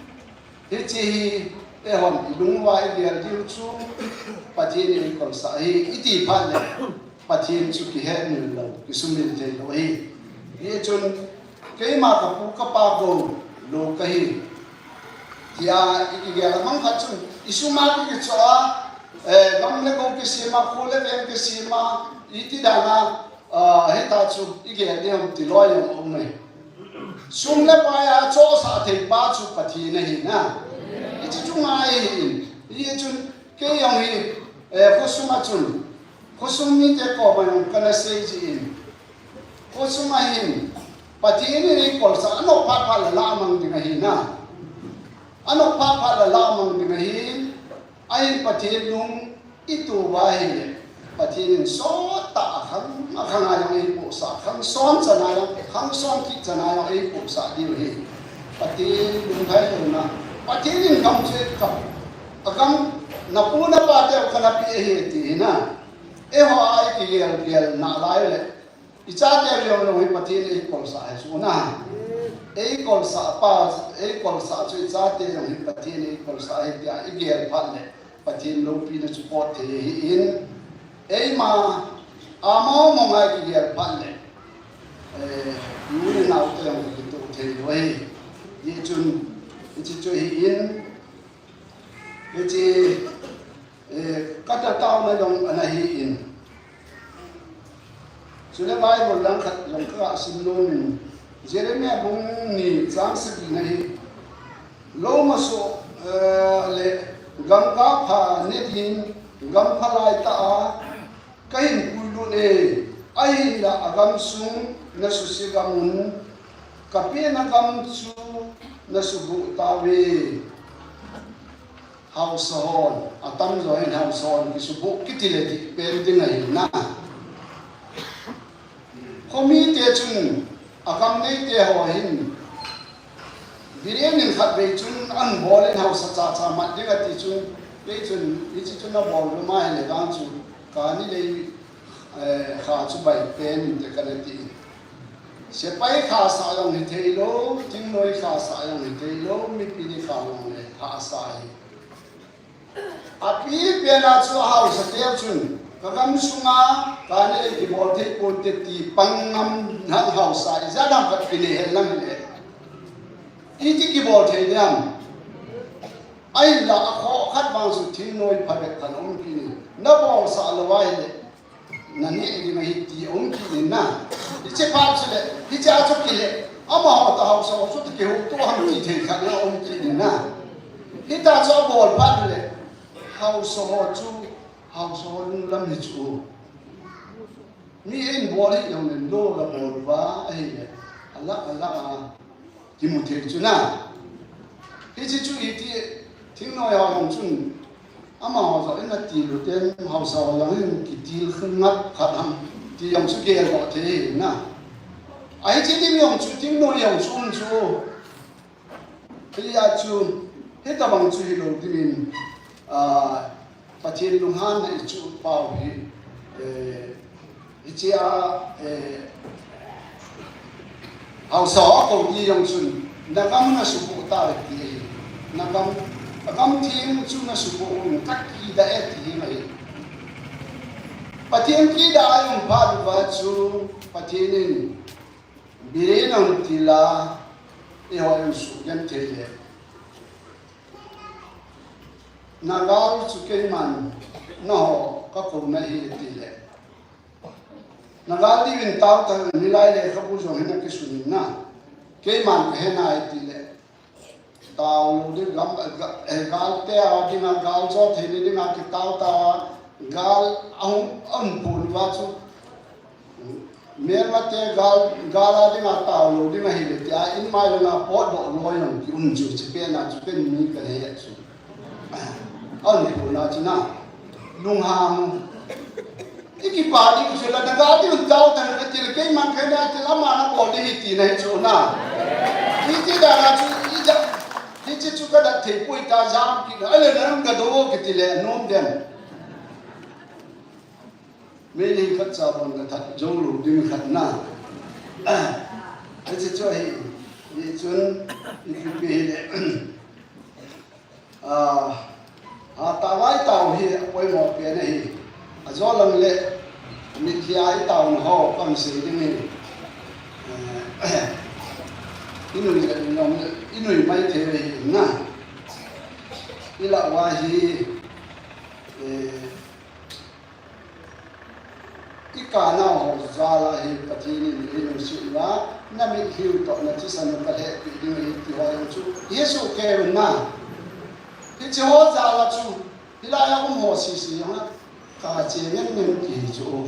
hiche hi eihon ilung uva igel diu chu Pathen in eikolsah ahi iti phat le, Pathen chu kihetmil lou, kisumil thei lou ahi. Hichun, keima kapu kapa gou lou kahi, tia ikigel a, mang khat chun isum a kikichoh a, eh, gam le go kisem a, kho le veng kisem a, iti dan a, ah, hita chu igel ding ham ti loi jong aume. Sum le pai a chohsah thei pa chu Pathen ahi na. Hiche chu ngai ahi in. Hichun kei jong hi, eh, khosunga chun, khosung mite koma jong kana sei jin, khosunga hin Pathen in eikolsah, anop phat phat le alamang ding ahi na. Anop phat phat le alamang ding ahi. Ahin Pathen lung itup uva ahile, Pathen in sottah a khang, akhang a jong eipohsah, khang som chan a jong, khang som kit chan a jong eipohsah diu ahi. Pathen lungthai louna, Pathen in gam chu eikap, agam, napu napateu kana pe ahi ti hi na. Eiho a ikigel gel nalai le, ichate jong jong hi Pathen eikolsah ahi chu na. Eikolsah pa, eikolsah chu ichate jong hi Pathen eikolsah ahi tia igel phat le, Pathen loupina chu pot thei ahi in. Eima, among mong a ikigel phat le, eh, nu le nao te jong kitoh thei lou ahi. Hichun, hiche chu ahi in, hiche, eh, kataona jong ana hi in. Chule Bible lang khat jong kaga sim nom in, Jeremiah bung ni chang sagi na hi, lou maso, eh, le gam gapha ne din, gam phalai tah a kahin puilut e, ahinla agam sung nasuse gam un, kapehna gam chu nasuboh tauve. Haosa hon, atamjo hin haosa hon kisuboh kiti le dih pen ding ahi na. Khomite chun, agam neite ho hin, Biren in khatvei chun ahin bol in haosa chacha mat ding ati chun, kei chun, hiche chun nabol lou ma ahile vang chu, kani lei, eh, kha chu bai pen inte kana ti. Sepai kha sah jong hithei lou, thingnoi kha sah jong hithei lou, mipi ni kha jong le kha sah hi. Api pen a chu haosa teu chun, kagam sunga kani lei kibol thei ponte ti pang ngam hang haosa, ijat ham khat kinei hen lang hile, iti kibol thei ding ham? Ahinla akhoh khat vang chu thingnoi phabep khat um kit in, nabolsah lou ahile, naneh ding ahi ti aum kit in na. Hiche phat chule, hiche a chu kile, amaho toh haosa ho chu toh kihuhto ham ti thei khat na aum kit in na. Hita chu abol phat le, haosa ho chu, haosa ho lunglam hi chu, mi hin bol hi jongle lou la bol uva ahile, alah, alah a kimu thei chu na. Hiche chu iti, thingnoi ho jong chun, amaho jong in atil u ten, haosa ho jong in kitil khat ngat khat ham ti jong chu gel doh thei na. Ahi, hiche ding jong chu, thingnoi jong chu um chu. Hijeh a chu, hitabang chu hilou ding in, ah, Pathen lunghanna ichuh pau hi, eh, hiche a, eh, haosa ho akou ni jong chun, nagam nasuboh tauve ti ahi. Nagam, agam theng chu nasuboh un, kakidah e ti hi ahi. Pathen kidah a um phat uva chu, Pathen in Biren ahung til a, eiho in suhgenthei le, nagal chu keiman naho kakou nahi tile, nagal diuvin taotah in, hilai lekhabu jong hi nakisun in na, keiman kahe nai tile, tao lou ding, gam, ga-, eh, galte a dinga, gal jo thei le dinga kitao tao a, gal ahung, ahung pun uva chu. Melmate gal, gal a dinga tao lou ding ahile tia, in mai langa potdoh loi jong kium chu, chipena chu ken mi kahe chu. Ahung pun a chu na, lunghang. I kipa ding chu la, na ga ding tao tan ka til, keiman kei na til, ama na bol ding hi tina hi chu na. Hiti dan a chu, i ja, hiche chu ka dat thei poi ta jam kit na, ale na ga do kiti le, nom dem. Mei ni khat cha bon ka that jou lou ding khat na. Hiche chu hi, hichun, ipi pi hi le. Ah, ah, tao lai tao hi apoimo pen ahi. Ajo lang le, mitlhi a i taona ho, kam sei ding hi. Eh, i nui le, i nui le, i nui mai thei hi na. I lah uva hi, eh, I kanau ho jal a hi Pathen in ei lungset uva, na mitlhi u toh na thisan u ka lhehpeh ding ahi ti ho jong chu, i he soh kei un na. Hiche ho jal a chu, hilai a um ho sese jong a, kache ngen ngen ti hi chu.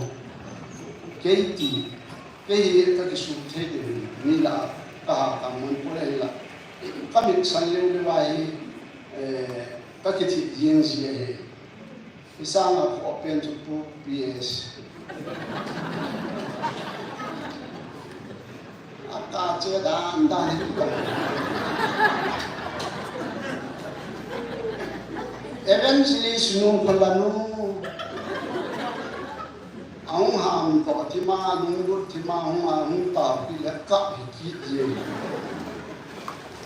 Kei ti, kei hi ka kisut thei ding, mi lah a, ka ha ka mun pole hi lah. Ka mit san leu leu a hi, eh, ka kithip jing ji ahi. Hi sanga kho pen chu Pu P S. A kache dan dan hi. Evangelist nu phalanu. Ahung ham toh thima, lunglut thima, hung a, hung tao pi le kap hi kit jeng.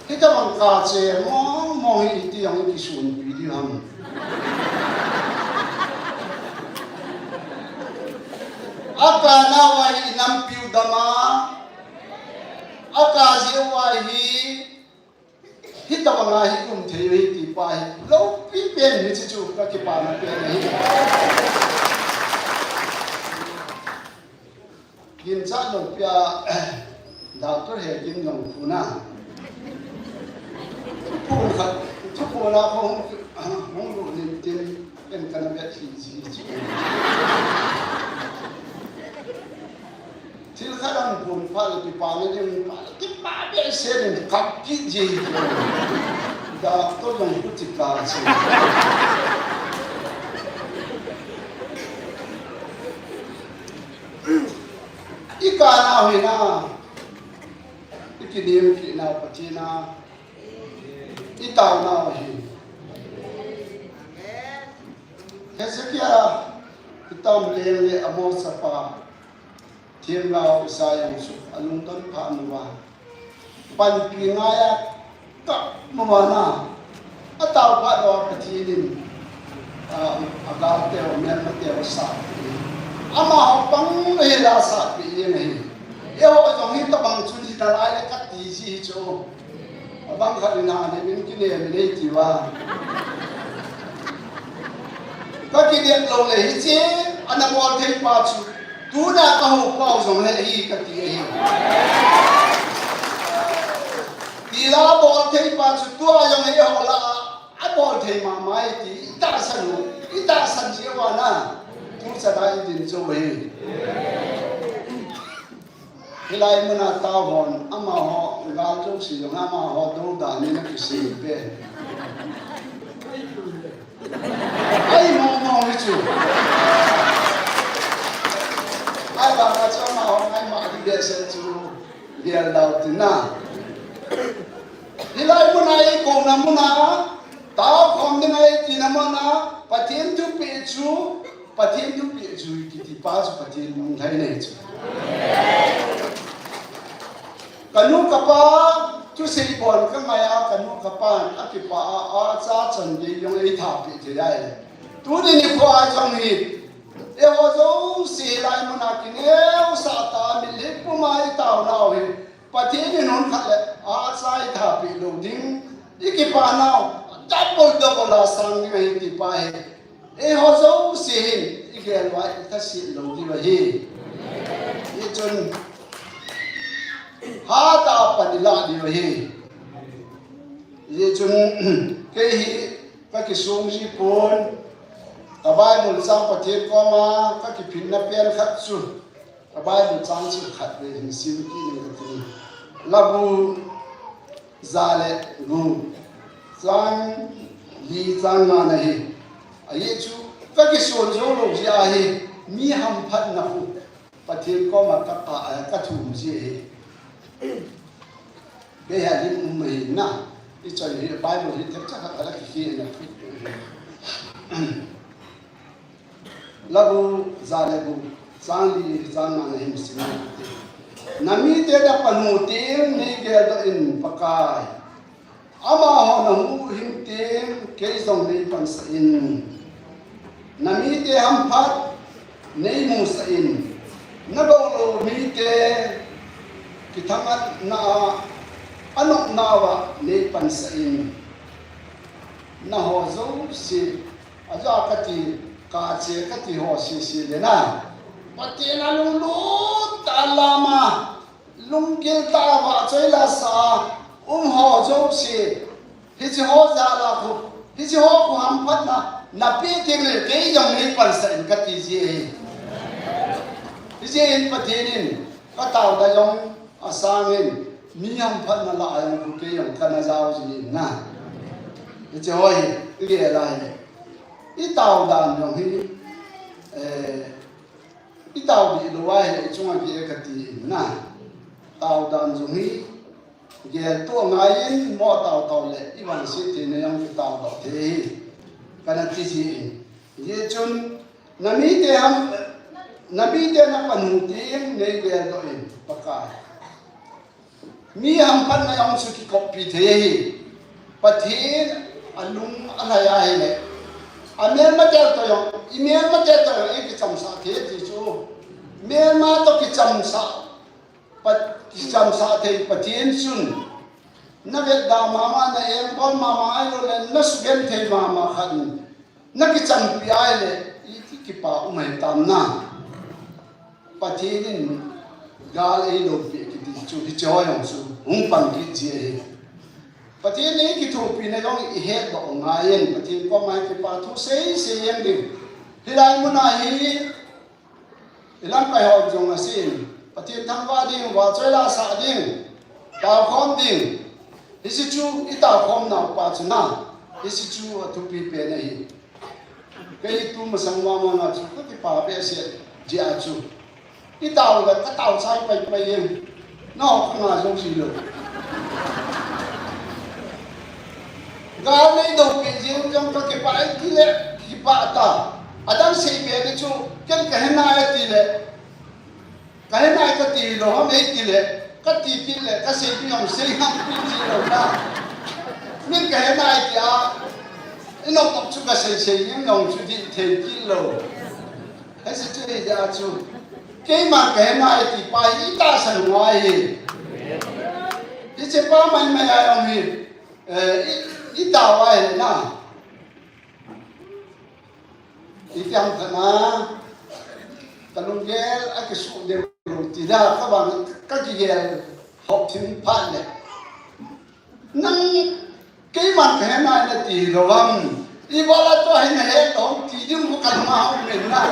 Hitabang kache mong mong hi iti jong i kisunpi diu ham. A kanau a hi i nampiu dam a, a kajeh u a hi, hitabang a hi um thei u hi ti pa hi, loupi pen hiche chu ka kipana pen ahi. Ginchat lou pia, Doctor Hegin jong khu na. Thuphon khat, thuphon a hung, hung lut nin tin, ken kana vet hi ji. Thil khat ahung phon phat le kipana ding, kipah behseh in kap kit ji. Doctor jong khu chi ka chi. I kanau hi na, i kinim kit nau Pathen a, i taonau hi. Hezekiah, i tam leng le Amos chapa, themgao Isaiah jong chu alungdon phat uva. Panpi ngai a kap mama na, atao phat uva Pathen in, ah, agal teu, melma teu asatpi. Amaho pang le hila asatpi jeng ahi. Eiho jong hitabang chu hi nalai le kati ji hi chu. Abang khat in a, nei min kinem in ei ti uva. Ka kinem lou le hiche, ana bol thei pa chu. Tuna ka hou pau jong le hi kati ahi. Tila bol thei pa chu tua jong le eiho lah a, abol thei mama e ti, i tahsan u, i tahsan ji uva na. Tu chan a i din jou ahi. Hilai muna tao hon, amaho, gal jouse jong amaho, dou dan in akisei pen. Ai, mong mong hi chu. Ai, banga chu amaho, ai, ma di behseh chu. Gel dau tina. Hilai muna i kouna muna, tao khom ding ahi tina muna, Pathen thupeh chu, Pathen thupeh chu kiti pa chu Pathen lunglhai nei chu. Kanu kapa, thusei bon ka ngai a, kanu kapa, akipah a, acha chan gei jong ei thapeh thei ahi. Tuni nikho a jong hi, eiho jouse lai muna kineosah ta, mitlhi puma i taonau hi, Pathen in hun khat le acha i thapeh lou ding, i kipanau, double double a sang ding ahi ti pa hi. Eiho jouse hin, i gel uva i thaset lou diu ahi. Hichun, hatah a pan i lah diu ahi. Hijeh chun kei hi ka kisong ji pon, ka Bible chang Pathen koma ka kiphinna pen khat chu, ka Bible chang chu khat vei hin sim kit ning kati. Labu ja le gup, chang li chang nga na hi. Ajeh chu ka kison jou lou jeh a hi, mi hamphatna khu Pathen koma ka, ka, ka thum ji ahi. Kei ha lim um ahi na. I choi hi Bible hi themcha khat a la kikhel na. Labu ja le gup, chang li chang nga na hin sim. Na mite na pan u teng nei geldoh in Pakai. Amaho na huhhing teng kei jong nei pansah in. Na mite hamphat nei musah in. Na bol lou mite kithangatna a, anopna uva nei pansah in. Nangho jouse, aja kati, kache kati ho sese le na, Pathen a lunglut tah a lam a, lunggil tah a vahchoi la sa a um ho jouse, hiche ho jal a khu, hiche ho khu hamphatna na pe teng le kei jong nei pansah in kati ji ahi. Hijeh in Pathen in ka taona jong asang in, mi hamphatna lah a jong khu kei jong kana jao ji in na. Hiche ho hi i gel a hi, i tao dan jong hi, eh, i tao dih lou a hi i chunga gel kati in na. Tao dan jong hi gel toh ngai in, mo tao tao le i vangset theina jong kitao doh thei hi, kana ti ji in. Hijeh chun na mite ham, na mite na pan u teng nei geldoh in Pakai. Mi hamphatna jong chu kikoppi thei ahi. Pathen alung alhai ahile, amelmate toh jong, i melmate toh jong i kichamsah thei ti chu. Melma toh kichamsah, Pat-, kichamsah thei Pathen chun na vetda mama, na engbol mama ahilou le na sugenthei mama khat in na kichampi ahile, iti kipa um ahi tam na. Pathen in gal eidopeh kiti chu hiche ho jong chu hung pan kit ji ahi. Pathen in eikithopina jong i hetdoh ngai in, Pathen koma i kipa thu seisei jeng ding. Hilai mun a hi i lamkai ho jong asin, Pathen thangvah ding, vahchoi la sah ding, taokhom ding. Hiche chu i taokhom nau pa chu na, hiche chu athupi pen ahi. Kei tu masang mama na chu ka kipa behseh jeh a chu, i tao le ka tao chai pai pai jeng. Nangho ka nga jou ji lou. Gal neidopeh jeng jong ka kipah e ti le, kipah ta. Adang sei be le chu, ken ka he nai e ti le, ka he nai kati lou ham e ti le, kati kit le, ka sei ding jong sei ngam kit ji lou na. Min ka he nai tia, i noptop chu ka sei sei jeng jong chu dih thei kit lou. Hiche chu hijeh a chu, keiman ka he nai ti pa hi i tahsan u ngai hi. Hiche pa maimai a jong hi, eh, i, i tao a hi na. Iti ham khat na, ka lunggel akisuh deu lou ti da, ka vang, ka kigel hop thim phat le. Nang keiman ka he nai nati lou ham. Ibola tua hi na he lou ti ding khu ka lung a um in na.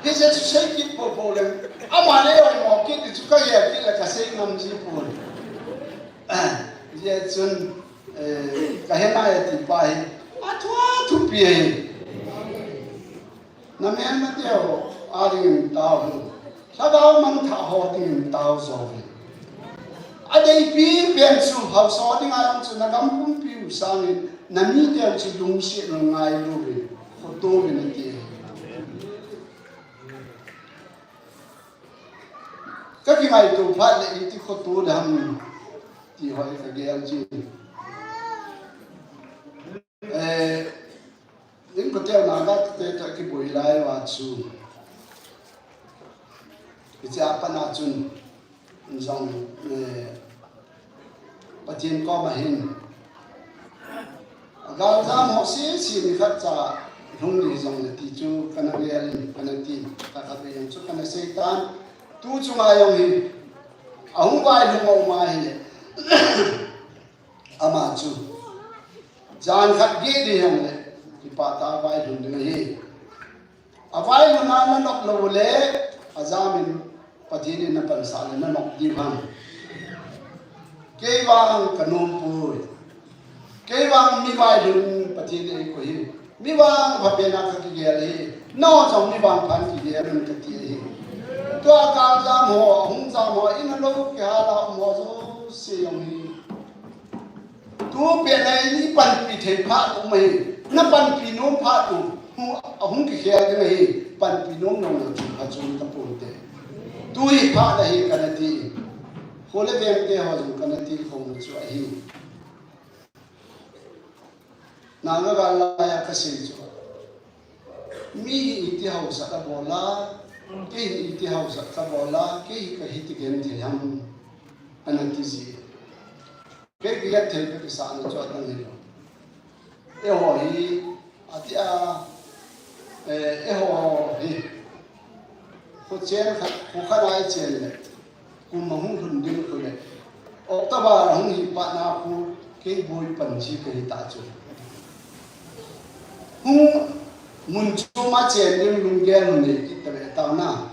Hiche chu sei kit popo le, ama le oimo kit ti chu ka gel kit le ka sei ngam ji pon. Hijeh chun, eh, ka he nai ti pa hi, athu athupi ahi. Na melmate ho a dingin tao hen. Lhagao mangthah ho dingin tao jo hen. Adeipi pen chu haosa dinga jong chu na gam pumpi u sangin, na mite chu lungset u ngailu uvin, khoto uvin ati. Ka kingaito phat le iti khoto le ham ti ho ka gel ji. Eh, Inkote Naga te toh kiboi lai uva chu, hiche a pat a chun jong, eh, Pathen koma hin, galjam ho sese ni khat cha lhung ding jong le ti chu kana gel in, kana ti, khat khat vei jong chu kana sei tan. Tu chunga jong hi, ahung vailhung a um ahile, Ama chu jan khat geh ding hang le, kipah tah a vailhun ding ahi. Availhun a nanop lou le, ajamin Pathen in napansah le nanop ding ham. Kei vang kanom poi. Kei vang mi vailhun Pathen in eikoi hi. Mi vang phapen a kakigel hi. Nangho jong mi vangpha in kigel un kati ahi. Tua kal jam ho, ahung jam ho, in a lou kihal a um ho jouse jong hi. Tu pen a in panpi thei phat um ahi. Napanpi nom phat u, hu, ahung kikhel ding ahi. Panpi nom nom lou chu phachom taponte. Tu hi phat ahi kana ti. Kho le vengte ho jong kana ti khom chu ahi. Nanga gal lai a kasei chu. Mi hi iti hausat abol a, kei hi iti hausat kabol a, kei hi kahi ti genthei ham, ana ti ji. Kei kigenthei ka kisahna chu adang hilou. Eiho hi, ati a, eh, eiho hi. Khochen khat, kho khat a ichen le. Kum ahung lhun ding khu le. October ahung hi phat na khu kei boi pan ji kahi ta chu. Hung mun chom a chen ding lunggel hung nei kit ta ve tao na.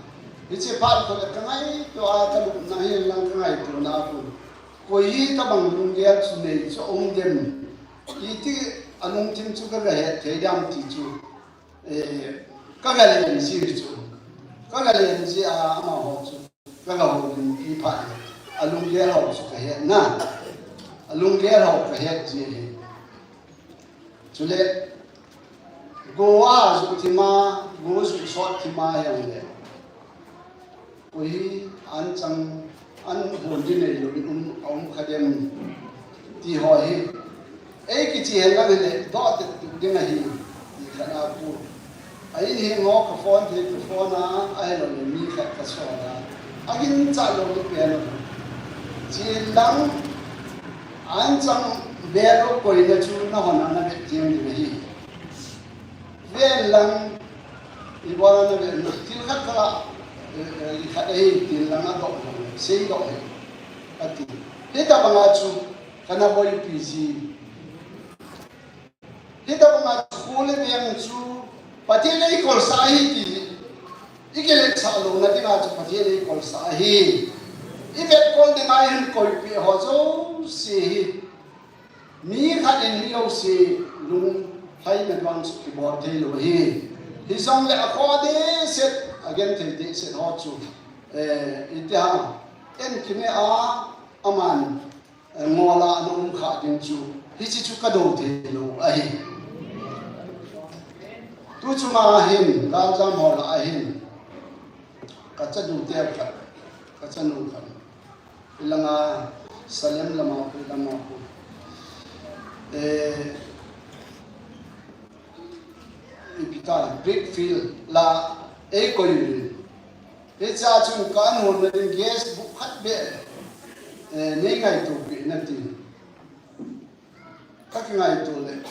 Hiche phat khu le kangaito a kalupna hi lang kangaito na khu. Koi hi tabang lunggel chu nei chu um dem. Iti alungthim chu kaga het thei dam ti chu. Eh, kaga len ji chu. Kaga len ji a amaho chu. Kaga houlimpi phat le. Alunggel ho chu kahet na. Alunggel ho kahet ji ahi. Chule, go a ju thim a, go ju sot thim a jong le. Koi hi anchang, an hon ding neilou in um, aum kha dem ti ho hi. Ei kiche hen lang hile, doh tet tet ding ahi, ti khat a pu. A in hi ngo ka phone thei ka phone a, ahilou le mi khat ka sol a. Aginchat lou le pen a. Chen lang, anchang bel u koina chu nahon a na vet jeng ding ahi. Ven lang, ibol a na ven, thil khat khat a, eh, eh, khat ahi, thil lang a doh, sei doh ahi, ati. Hitabang a chu, kana boipi ji. Hitabang a chu, kho le veng chu, Pathen in eikolsah ahi ti, ikiletsah louna ding a chu, Pathen in eikolsah ahi. Ivetkol ding a ihin koipeh ho jouse hi. Mi khat in mi jouse lunglhaina vang chu kibol thei lou ahi. Hijongle akhoh dehset, agenthei dehset ho chu, eh, iti ham, en kine a, aman, eh, ngol a ana um kha ding chu, hiche chu kadou thei lou ahi. Tu chunga hin, galjam ho lah a hin, kachanu te khat, kachanu khat. Ilanga Salem lama pu, ilama pu. Eh, ipi ta, Brickfield la eikoi uvin. Hichea chun ka an hon na ding gas book khat beh, eh, nei ngaito peh in ati. Ka kingaito le.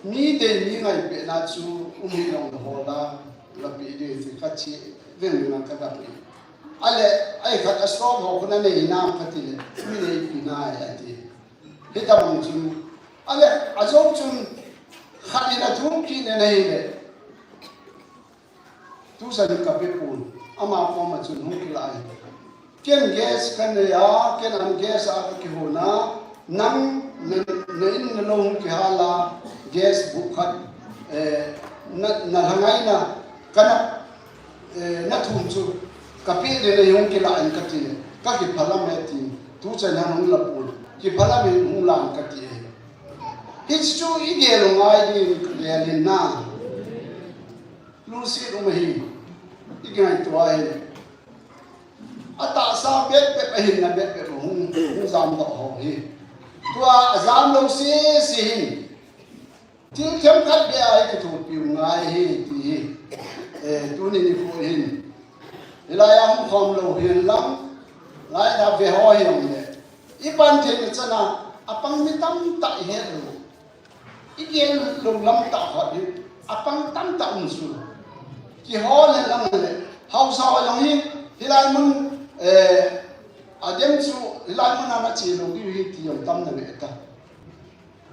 Mi dei mi ngaipehna chu um hi jong le hol a, la peh ding ti kache veng veng a kagapeh. Ale, ai khat a stove ho khu nanei nam kati le, mi neipi nai ati. Hitabang chun, ale, ajou chun khat in athum kit in ahile. Tuchan kape pon, ama koma chun hung kilah in. Ken gas kanei a, ken an gas a kakihon a, nang na, na in na lou hung kihal a, gas book khat, eh, na, na lhangaina, kana, eh, nathum chu, kapeh ding ahi hung kilah in kati le, kakiphalam e tin, tuchan han hung la pon, kiphalam in hung lan kati e. Hichu igel u ngai ding, gel in na. Lungset um ahi, i kingaito ahi. Atahsa bep bep ahinna bep bep hung, hung jamdoh ho hi. Tua ajam lou sese hin. Thil themkhat beh a ikithopi u ngai ahi ti hi. Eh, tuni nikho hin. Hilai a hung khom lou hin lang. Lai a ve ho hi jong le. I pan theina chan a, apang mi tamtah i het lou. I gel lou lam tah khat hi, apang tamtah um chu. Kihol le lang le, haosa ho jong hi, hilai mun, eh, adem chu, Hilai muna nache lou diu hi ti jong tam nave ta.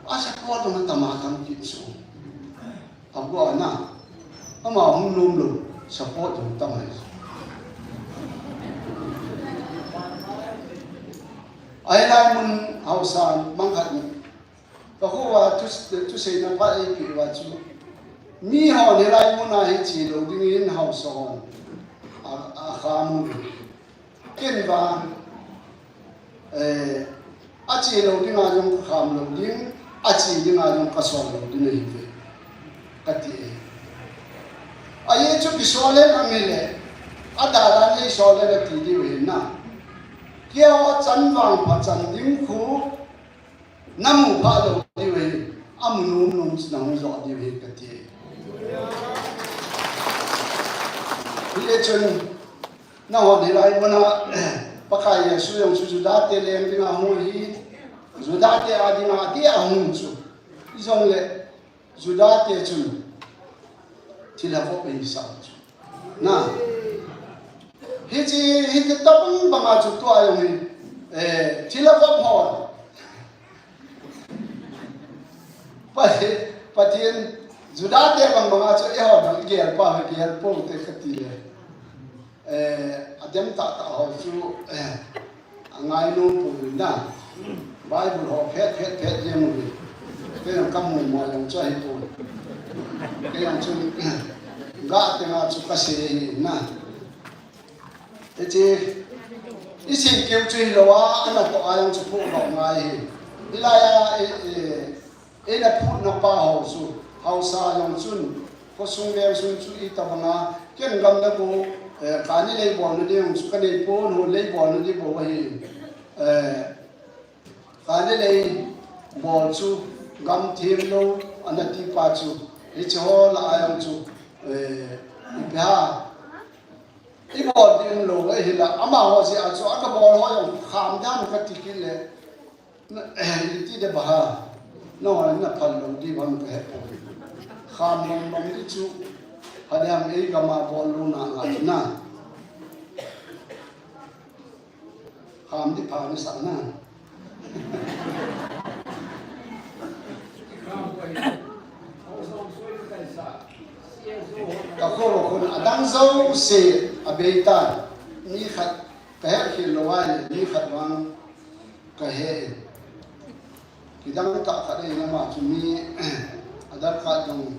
A support jong atam atam kit chu. Aguh a na. Ama hung nom lou. Support jong tam ahi. Ahilai mun haosa bang khat ni. Ka kho a thu, thuseina phat eipeh uva chu. Mi hon hilai muna hi che lou dingin haosa hon. A, akham u. Ken vang, eh, ache lou dinga jong kakham lou ding, ache dinga jong kasol lou ding ahi ve, kati e. Ajeh chu kisol le nang hile, adalha nei sol le nati diu ahi na. Keiho chan vangpha chan ding khu, namu phah lou diu ahi, amu nom nom chu nahung jo diu ahi kati e. Hijeh chun, nahon hilai muna, Pakai Jesu jong chu Juda te leng dinga hung ahi, Juda te a dinga ati ahung chu. Ijongle, Juda te chun, thilha vop ahi sa chu. Na. Hiche, hiche tobang banga chu tua jong hi, eh, thilha vop hon. Pathen, Pathen, Juda te bang banga chu eiho dang igel pa, igel pou te kati le. Eh, adem tah tah ho chu, eh, angai nom poi na. Bible ho phet, phet, phet jeng uve. Kei jong kamu mo jong chu ahipoi. Kei jong chu, ga tenga chu kasei ahi na. Hiche, isei keu chu hilou a, anatoh a jong chu phudoh ngai ahi. Hilai a, eh, eh, eina phutna pa ho chu, haosa jong chun, khosung vengsung chu itobanga, ken gamna bou, eh, kani lei bolna ding jong chu kanei pon, hon lei bolna ding bou ahi. Eh, kani lei bol chu, gam them lou, anati pa chu, hiche ho lah a jong chu, eh, ipi ham, ibol ding lou ahi la, amaho jeh a chu, akabol ho jong kham dam kati kit le, na, eh, iti de ba ha, nangho na phal lou di bang kahe poi. Kham lom lom di chu, hadam ei gam a bol lou na ngai na. Kham di pha nasah na. Ka kho lo khun adang jouse abei tan. Mi khat kahe khel lou ahile, mi khat vang kahe. Kidang tah khat ahi, ama chu mi, Aadhaar card jong,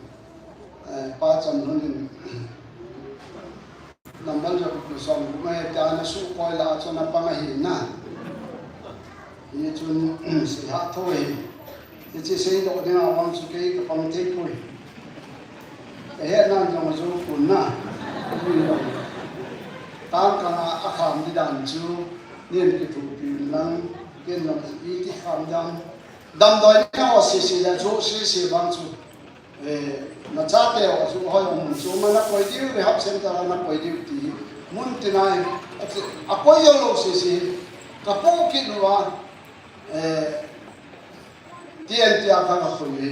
eh, pa Chamlun in, number jong som gup ahi, tia ana sukoi lah a chu ana pang ahi na. Hichun, seilhah tho ahi. Hiche seidoh dinga vang chu kei kapang thei poi. Kahetnan jong ajou pon na. Tangkang a akham di dan chu, nin kithopi un lang, ken jong iti kham dan. Damdoi neo sese le, jo sese vang chu. Eh, nachate ho chu hoi um chu, mana koi diu, rehab center a nakoi diu ti. Mun tina hi, akoi jou lou sese, kapoh kit uva, eh, T N T a ka, kakoi hi.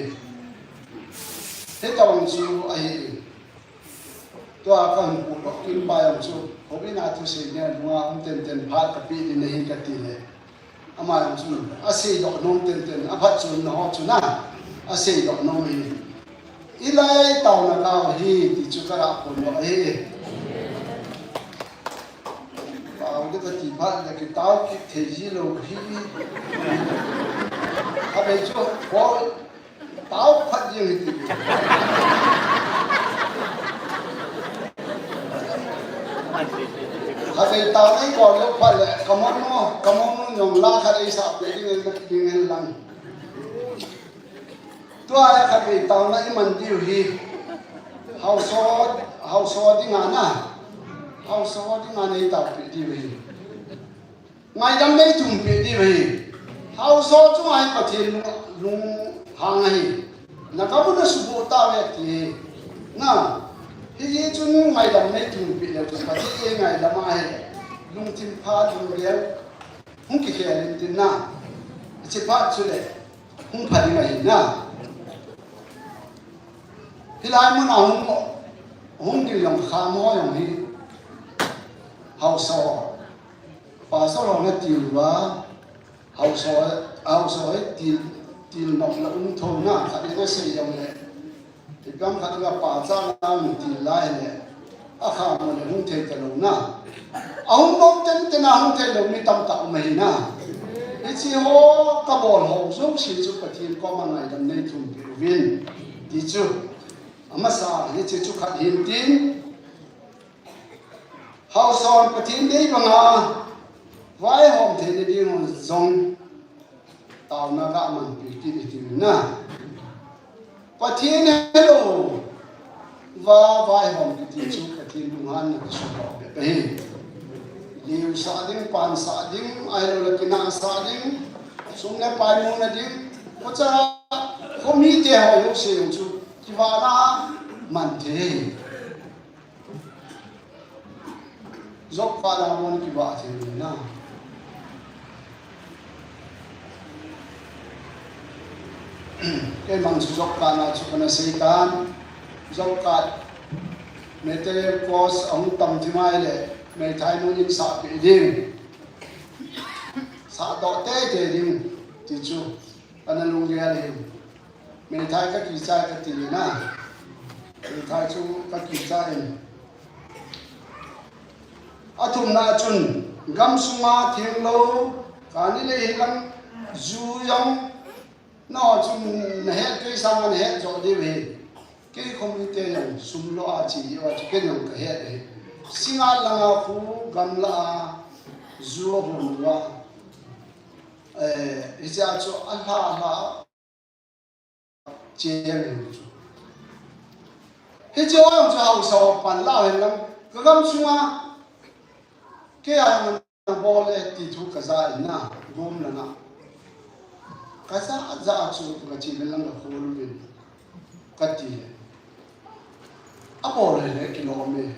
Hitabang chu ahi. Tua kahin pudoh kit pa jong chu, houin a thusei nia, nunga um tenten phat kapeh ding ahi kati le. Ama jong chun, aseidoh nom tenten, aphatchomna ho chu na, aseidoh nom ahi. Ilai taona gao hi, ti chu kalah pon lou ahi. Pao de kati phat le kitao kit thei ji lou hi. Khatvei chu, bol, tao phat jeng hiti. Khatvei taona ibol lou phat le, kamonu, kamonu jong la khat eisah peh ding in, ding in lang. Tua hi khatvei taona iman diu hi. Haosa, haosa dinga na. Haosa dinga neitaopeh diu hi. Ngaidam neithumpeh diu hi. Haosa chunga hi Pathen lung, lunghang ahi. Nagam u nasuboh tauve ti hi. Na, hijeh chun ngaidam neithumpeh leu chun Pathen eingaidam ahi. Lungthim pha, lunggel hung kikhel intin na. Hiche phat chule hung pha ding ahi na. Hilai muna hung, hung ding jong kham ho jong hi. Haosa ho. Pastor ho nati uva, Hausa, hausa hi til, til nok la um tho na, khat in asei jong le. Ipi ham khat in apa cha na um til lai le. Akha mo le hung thei ta lou na. Ahung bom tenten a hung thei lou mi tamtah um ahi na. Hiche ho kabol ho jouse chu Pathen koma ngaidam nei thum peh uvin. Ti chu. Amasa hiche chu khat hin tin. Hausa hon Pathen dei banga vaihom theina ding jong taona ga manpi kit hitin na. Pathen helou va vaihom kiti chu Pathen lunghanna kisukha bep ahi. Liu sah ding, pan sah ding, ahilou le kinah sah ding, sum le pai muna ding, kocha khomi te ho jouse jong chu kivahna man thei. Job kah la mon kivah thei na. Keimang chu Job kah na chu kana sei tan. Job kah material cost ahung tam thim ahile, meithai nu in sah peh ding. Sah doh teitei ding ti chu kana lunggel ahi. Meithai kakichai kati na. Meithai chu kakichai in. Athumna chun, gamsunga thenglou, kani le hilang ju jong, nangho chun nahet kei sanga nahet jo diu ahi. Kei khomite jong sum lo a che diu a chu ken jong kahet ahi. Singngat langa khu gamla a ju ahung uva. Eh, hiche a chu alha alha che jeng chu. Hiche a jong chu hausa ho pan la hen lang. Ka gamsunga kei a nabol e ti thu kaja in na, gom langa. Kaja ja chu kache uvin lang kakhol uvin. Kati le. Abol le le kilom e.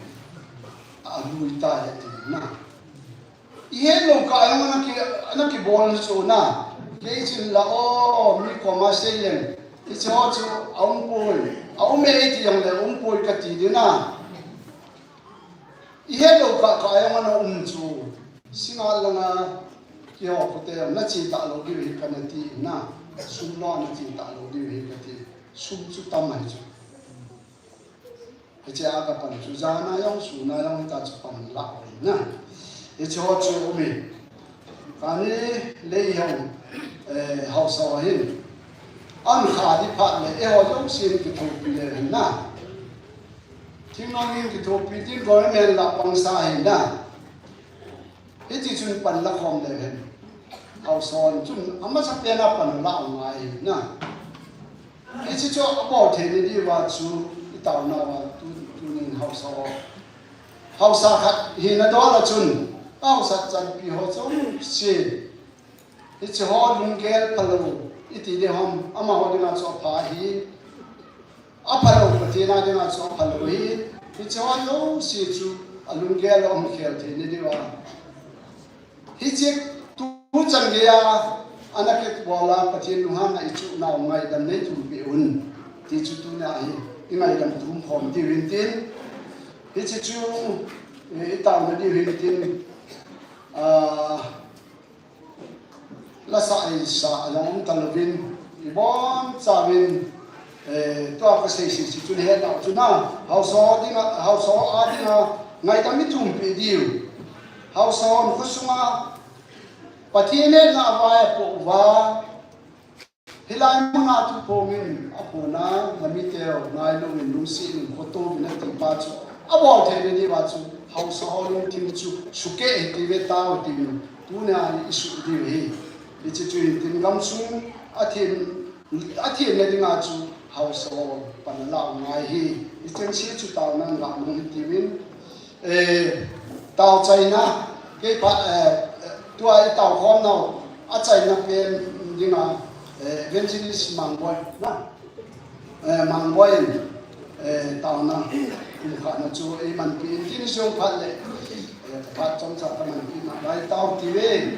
Alui tai ti na. Ihet lou kah jong ana ki, ana kibol chu na. Kei chin la o, mi koma sei leng. Hiche ho chu aum poi. Aum e ti jong le um poi kati ding na. Ihet lou kah kah jong ana um chu. Singngat langa keiho khute jong nache talou diu ahi kana ti na. Sum lo nache talou diu ahi kati. Sum chu tam ahi chu. Hiche a kapan chu, jana jong, suna jong, hita chu pan la uvin na. Hiche ho chu um e. Kani le eiho, eh, hausa ho hin. Ankha di phat le, eiho jousen kithopi le hin na. Thingnoi in kithopi tin government la pangsa hin na. Hiti chun pan la khom le hen. Hausa hon chun amasapen a pan la angai na. Hiche chu abol theina diuva chu i taona uva tu, tunin hausa ho. Hausa khat hina dol a chun, hausa chanpi ho jouse. Hiche ho lunggel phalou, iti ding ham, amaho dinga chu apha ahi. Aphalou, Pathen a dinga chu aphalou ahi. Hiche ho jouse chu alunggel a um khel theina diuva. Hiche tuchan geiya, ana kibol a Pathen lunghanna i chuh nau ngaidam nei thum peh un. Ti chu tuna hi, i ngaidam thum khom diu hin tin. Hiche chu, eh, i taona diu hin tin. Ah, Lasa eisa jong um talouvin, ibonchauvin, eh, tua kasei sese chu nahet nau chu na, hausa ho dinga, hausa ho a dinga, ngaidam ithum peh diu. Hausa hon khosunga, Pathen hetna avai apoh uva, hilai muna thuphongin, apohna, namite u, ngailouvin, lungsetin, khotouvin, ati pa chu, abol theina diuva chu, hausa ho lungthim chu, sukeh hiti ve tao tin, Tunia i suh diu ahi. Hiche chu hin tin gamsung athem, athem na dinga chu hausa ho pan alah u ngai ahi. Hicheng se chu taona ngai mong hitiuvin. Eh, tao chaina, kei pa, eh, tua i tao khom nau, achaina pen dinga, eh, Evangelist Mangboi, na. Eh, Mangboi in, eh, taona, kum khatna chu eimanpi in tin jong phat le, eh, phat chomcha kamanpi nalai tao tive.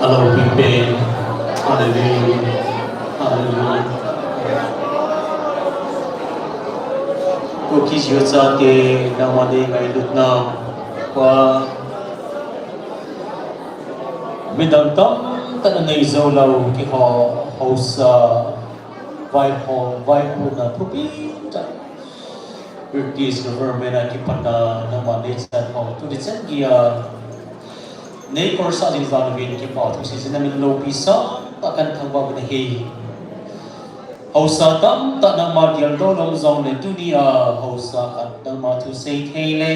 Hallelujah. Hallelujah. Hallelujah. Kuki Jew chate, nangma dinga ngailutna, kua midang tamtah in anei jou lou, kihou, haosa, vaihom, vaihomna thupi tah. British government a kipatna nangma neichan ho, tuni chan geiya neikoi sah jing jal uvin kipa thu seijin namin loupi sah tah kathangvah uvin ahi. Haosa tamtah nangma geldoh lou jongle tunia haosa khat nangma thusei thei le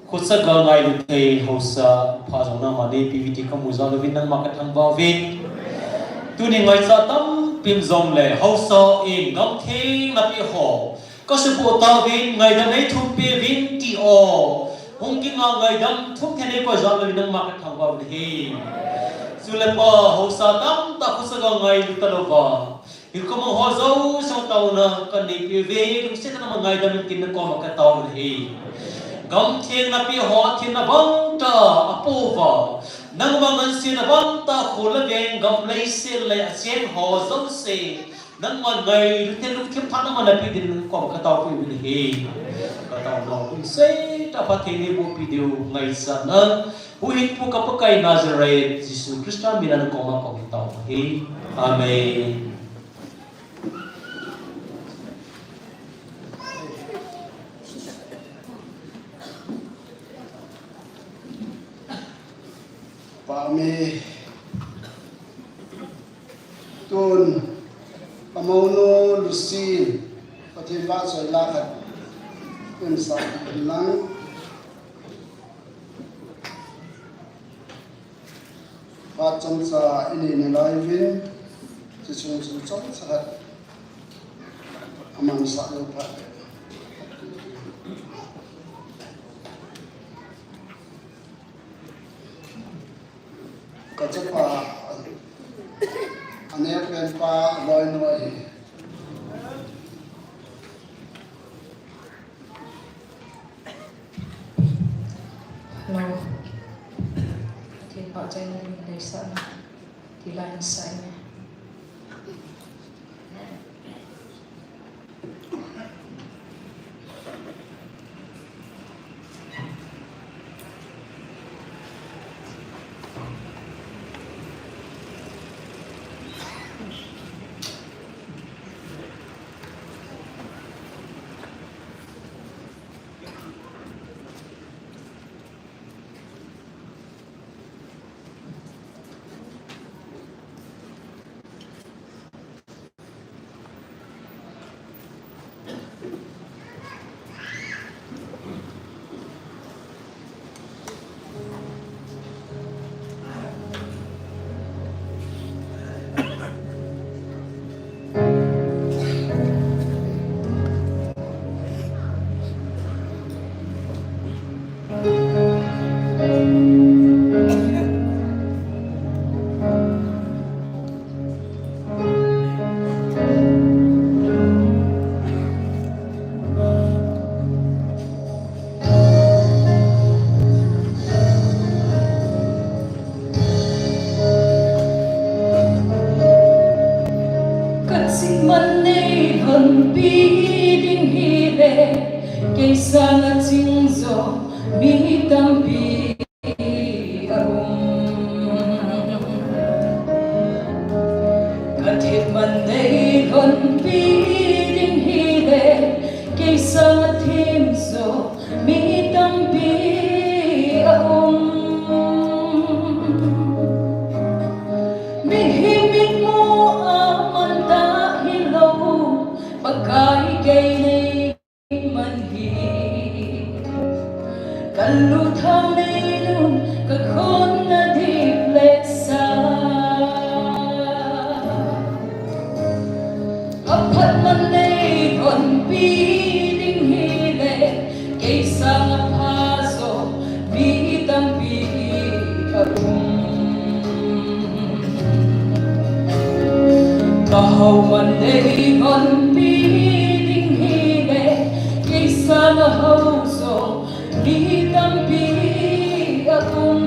Khutsa ga ngailu thei haosa pha jong nangma neipe uve ti kamu jal uvin nangma kathangvah uvin. Tuni ngaichat tampin jongle haosa in gamtheng napeh ho kasuboh tauvin, ngaidam neithum peh uvin ti o. Hung kinga ngaidam thum thei neikoi jal uvin nangma kathangvah uvin ahi. Chule pa haosa tamtah khutsa ga ngailu talouva Hinkho mang ho jouse taona kanei peh uve, lungset tah a ngaidam in kin nakoma katao ahi. Gamtheng napeh ho thina bangtah apouva, nangma ngansena bangtah kho le veng gam leiset le achen ho jouse nangma ngailut le lungthim phatna man napeh din nakoma katao peh uve ahi. Kataona lungset tah a Pathen in eiboh peh diu ngaichatna. Huhhingpu ka Pakai Nazareth Jesu Christa mina nakoma kahin tao ahi. Amen. Pami tun kamounu Lucy Pathen vahchoi la khat kin sa lang. Phat chomcha inei nalai uvin, chuche chung chu chomcha khat amansah lou phat. Kachapa, anepen pa, aloi nu ahi. Hello. Pathen vahchoi na ding deisahna. Ti la hin sa inge. Kaching man neilhonpi ding hile, kei sanga ching jo mi tampi aum. Kathem man neilhonpi ding hile, kei sanga them jo mi tampi aum. Mihem mitmu a mantah hilou, Pakai kei neiman hi. Kalutthang neinun, kakhut nadip le sa. Aphat man neilhonpi ding hile, kei sanga pha jo mi tampi aum. Kahao man neilhonpi ding hile, kei sanga hao jo mi tampi aum.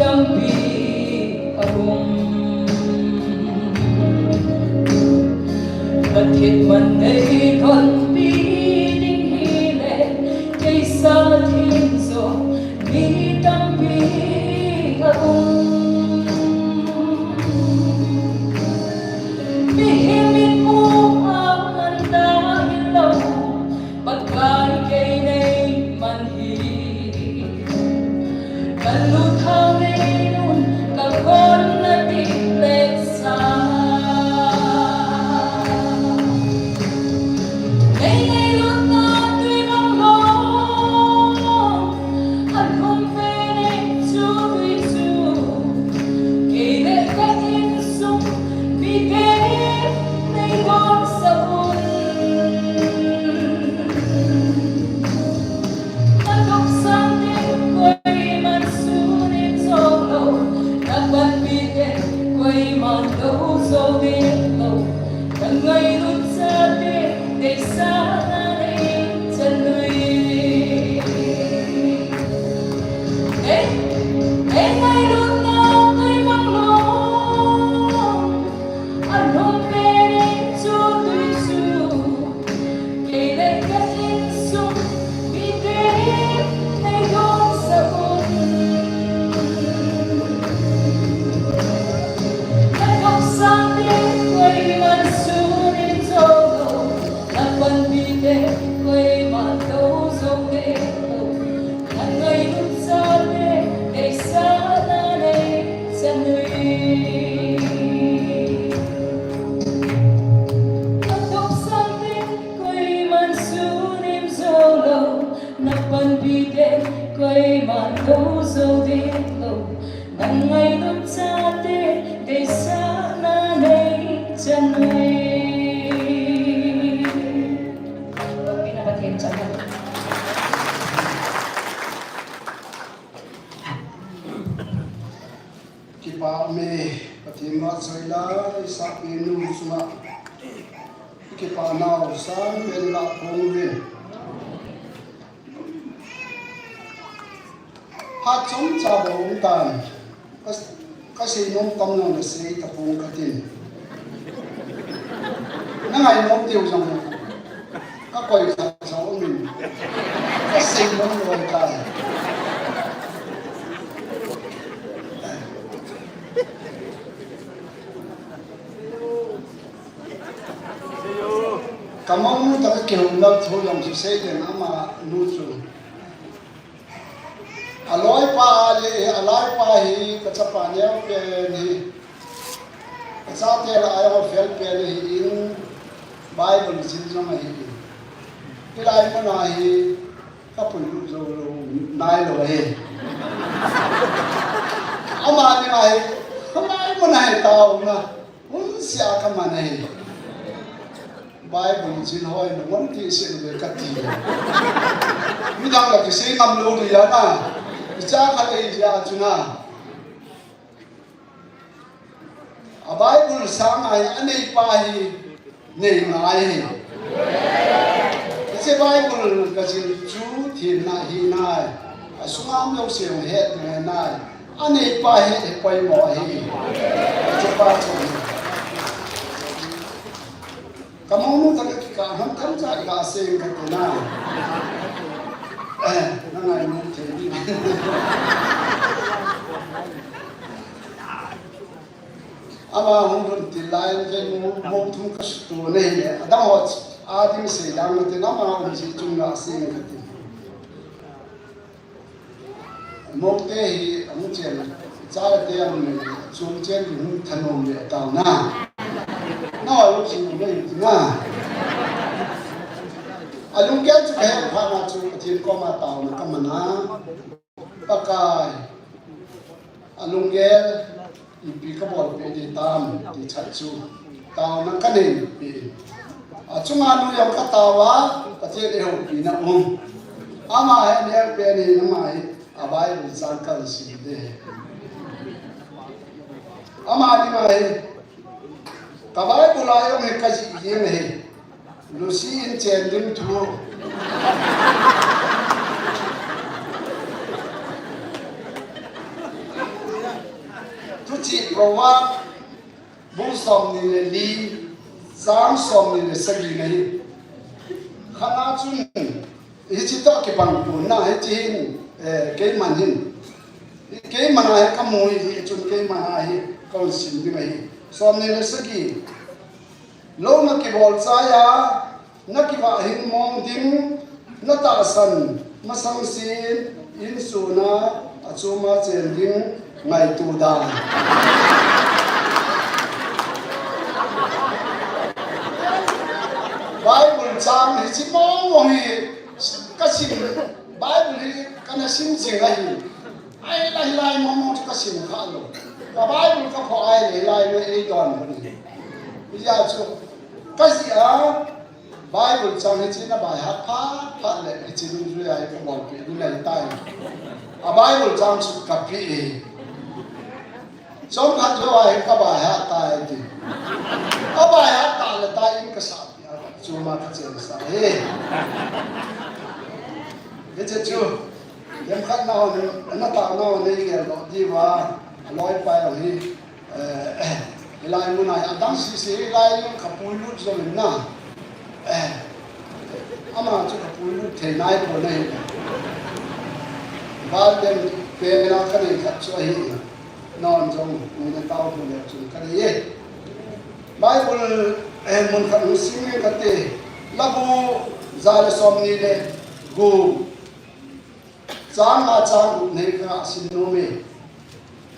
tampi a um. Pathen man nei gonpi ding hile, keisa Pathen jo mi tampi a um. Mihem mitmu a man ta hilou, Pakai kei nei man hi. Ka luthaom nei un, ka konna ding le sa. Nei ngailutna tui bang lom, a lhum pen nei chu tui chu. Kei le ka insung mite nei donsah un. Na topsang ding koiman sunim jou lou, na panpi ding koiman dou jou ding lou. Na ngailut chate deisahna nei chan ui. Ei, ei ngailutna tui bang lom, a lhum pen nei chu tui chu. Kei le ka insung mite nei donsah un. Na topsang ding koiman sunim jou lou, na panpi ding koiman dou jou ding lou. Na ngailut chate deisahna nei chan ui. Na topsang ding koiman sunim jou lou, na panpi ding koiman dou jou ding lou. Na ngailut chate deisahna nei chan ui. Lopina Pathen chang. Kipah me, Pathen vahchoi lai, sahpi nu chunga kipah nau sang pen lah phong uvin. Phat chomcha bou um tan. Ka, ka seinom tam jong le sei tapong katin. Na ngainom diu jong ka koi kha jong um in. Ka seinom loi tai. Ka mong nu tah ka kihou lou thu jong chu sei ding, ama nu chu. A loipa a le, a loipa hi ka chapa neo pen hi. Ka chate lah a jong fel pen ahin, Bible jil jong ahin. Hilai mun a hi ka puilut jou lou nai lou ahi. Ama ding ahi, hilai mun a hi taona hun sia ka man ahi. Bible jil hoi na ngon ti se le ka ti. Midang la kisei ngam lou di ya na. Icha khat ahi jeh chun na. A Bible sang a hi aneipa hi nei ngai ahi. Hiche Bible ka jil chu themna hi nai. A sunga um jouse het ngai nai. Aneipa hi, hi poimo ahi. Chupa chu. Ka mong nu tah ka kikah ham tam cha ka seng ka ti na. Eh, na ngainom thei di. Ama hung lhun til lai in kei mong, mong thum ka suto nei le. Adang ho a ding sei dang na ti na, ama hung ji chung ka seng ka ti. Mong te hi, a mong chen, cha te a mong, chung chen hi hung thanom le tao na. Na wa lung sing mong le ti na. A lunggel chu ka he pha na chu Pathen koma taona ka man a. Pakai. A lunggel. Ipi ka bolpeh ding tam, ti chat chu. Taona ka nei peh. A chunga nu jong ka tao a, Pathen eihoupina um. Ama hi neo pen ahi, ama hi, a Bible chang ka sim ding. Ama ding ahi, ka Bible a jong hi ka jih jeng ahi. Lucy in chen ding thu. Thuchih Proverb bung somni le li, chang somni le sagi ahi. Khat a chun, hiche toh kibang pon na, hiche hin, eh, keiman hin. Keiman a hi kamu hi, chun keiman a hi kahin sim ding ahi. Somni le sagi. Lou na kibol chai a, na kivah hing mong ding, na tahsan masang sin, insung a achom a chen ding ngaito dan. Bible chang hiche mong mong hi kasim, Bible hi kana sim jing ahi. Ahilai, hilai mong mong chu kasim kha lou. Ka Bible kaphoh ahilai, hilai mong eidon lou. Hijeh chun, kajih a, Bible chang hiche na baihat phat phat le, hiche nungjui a hi kabolpeh ding ahitai. A Bible chang chu kapeh e. Chomkhat jou a hi kabaihat tai ti. Abaihat ta le tai in kasahpeh a, chom a kachen sah e. Hiche chu, themkhat nau, na tah nau nei gel lou diu va, aloi pai lou hi. Eh, hilai mun a hi adang sese, hilai mun kapuilut jong in na. Eh, ama chu kapuilut thei nai pon ahi. Val dem pen a kanei khat chu ahi. Non jong, nina tao hu le chun kanei e. Bible, eh, mun khat hung sim nge kate. Labu ja le somni le gup. Chang nga chang gup nei kasim nom e.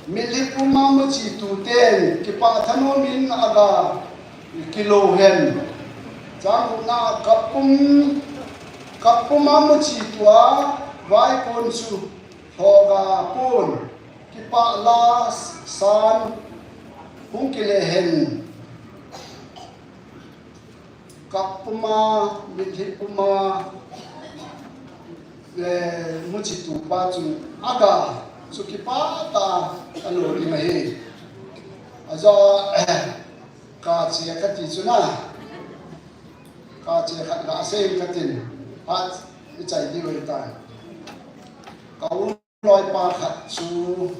Mitlhi puma muchi tuten kipah thanom in aga kilou hen. Chang gupna kap pum, kap puma muchi tua vaikon chu lhoga pon kipah la san hung kile hen. Kap puma, mitlhi puma, eh, muchi tupa chu aga chu kipah tah a alo ding ahi. Ajo, kache kati chu na. Kache khat gasei katin. Phat ichai diu ahitai. Ka u Loipa khat chu,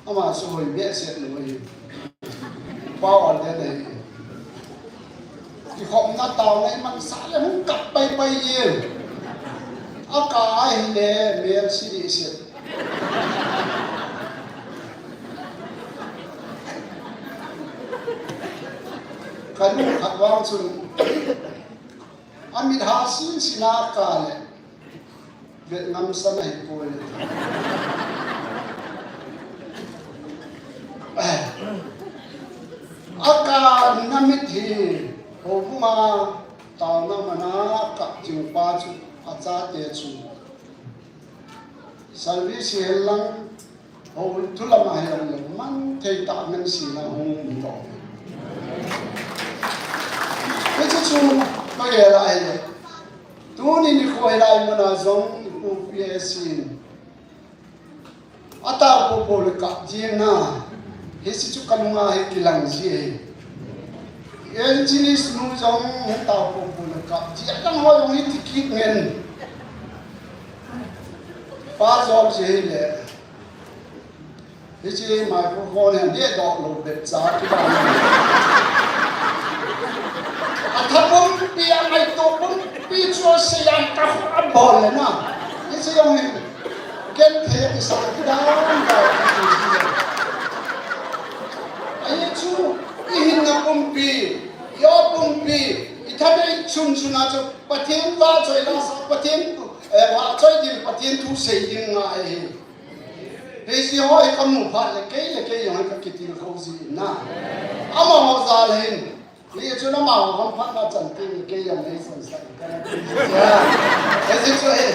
ama chu hoi behseh lou ahi. Pa ol den ahi. Kikhopna taona imansah le hung kap pai pai e. Akap ahile mel si dehset. Kanu khat vang chun amit ha sin sin a kap le. Vet ngam sa nahi poi. Akap na mit hi, houbung a taona mana kap ding pa chu, achate chu. Service hi lang, Hou thu lam a hi lam le man thei tah men sina hung um to. Hichu chu ka gel a hi le. Tuni nikho hilai mun a jong ipu P S in. Atao popo le kap jing na. Hichu chu ka nung a hi kilang ji hi. Evangelist nu jong atao popo le kap ji. Adang ho jong hiti kit ngen. Pa jong ji hi le. Hiche microphone hi dehdoh lou bep cha kibang. Atha pumpi, angaito pumpi chu asei a, ka abol le na. Hiche jong hi genthei kisa kidang ka. Ahi chu, ihinna pumpi, i-o pumpi, ithanei chun chun a chu Pathen vahchoi la sa, Pathen, eh, vahchoi ding, Pathen thu sei ding ngai ahi. Hiche ho hi kamu phat le kei le kei jong hi kakitilkhou ji na. Amaho jal hin. Hichun amaho ham phat na chan ti le kei jong hi san san. Hiche chu hi.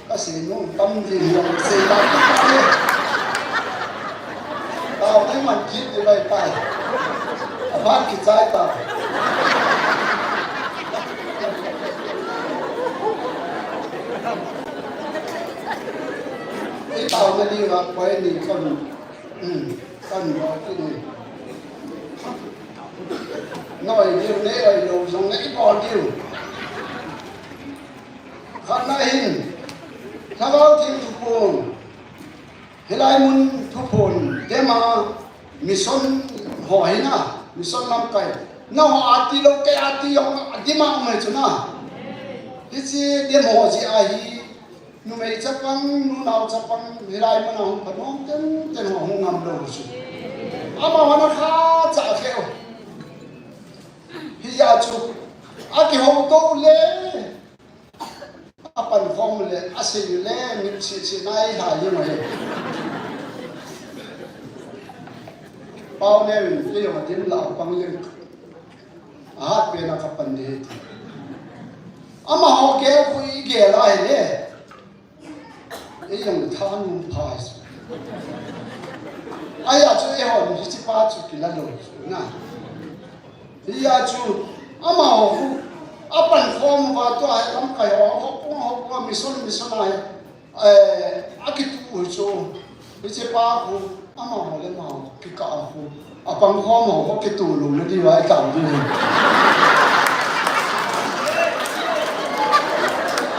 Kasei nom tam ji jong sei ta. Tao nai man kit di bai tai. Aban kichai ta. Itao na diu a koi ni kan, hmm, kan bol kit ni. Noi diu, nei oi lou jong nei bol diu. Khatna hin, Lhagao Theng thupum, Hilai mun thuphon, dema mission ho hi na, mission lamkai. Nangho ati lou, kei ati jong, adima um ahi chu na. Hiche demo jeh a hi, numei chapang, nunao chapang, hilai mun a hung phanom tenten ho hung ngam lou chu. Amahon akha cha khe u. Hijeh chun, akihouto le, apankhom le, asei le, mit sese nai ha jeng ahi. Pau ne min, kei jong adim la pang leng. Ahat pen a kapan ding ahi ti. Amaho gel khu igel a ahile. Ei jong thanom pha chu. Ahia chu eihon hiche pa chu kila lou chu na. Hia chu amaho khu apankhom uva tua hi lamkai ho, ho, ho, ho, mission, mission a hi, eh, akituh u chu. Hiche pa khu amaho le amaho kikah a khu apankhom ho khu kituh lou na diu ahi tao diu.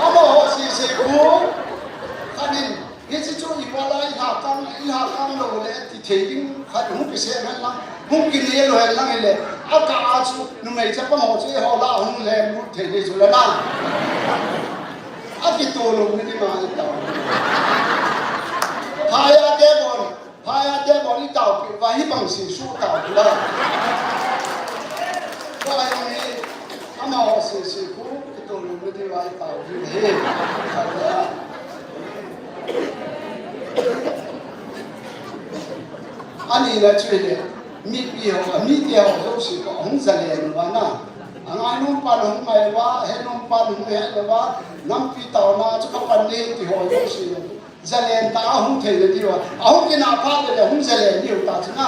Amaho sese khu khat in, hiche chu ibola ilhakang, ilhakang lou le ti thei ding khat hung kisei hen lang, hung kinel lou hen lang ile, akah a chu numei chapang ho chu eiho lah a hung lem lut thei ding chu le na. Akituh lou na diu ahi tao. Phai a te bon, phai a te bon itaopeh uva hibang sese taopeh la. Tua jong hi, amaho sese khu kituh lou na diu ahi tao diu ahi. Ani na chu hile, mipi ho, mite ho jouse khu ahung jalen uva na. Angainom pan ahung ngai uva, henom pan ahung he uva, nampi taona chu kapan ding ti ho jouse. Jalen tah a hung thei na diu a. Ahung kinah phat le, hung jalen diu ta chu na.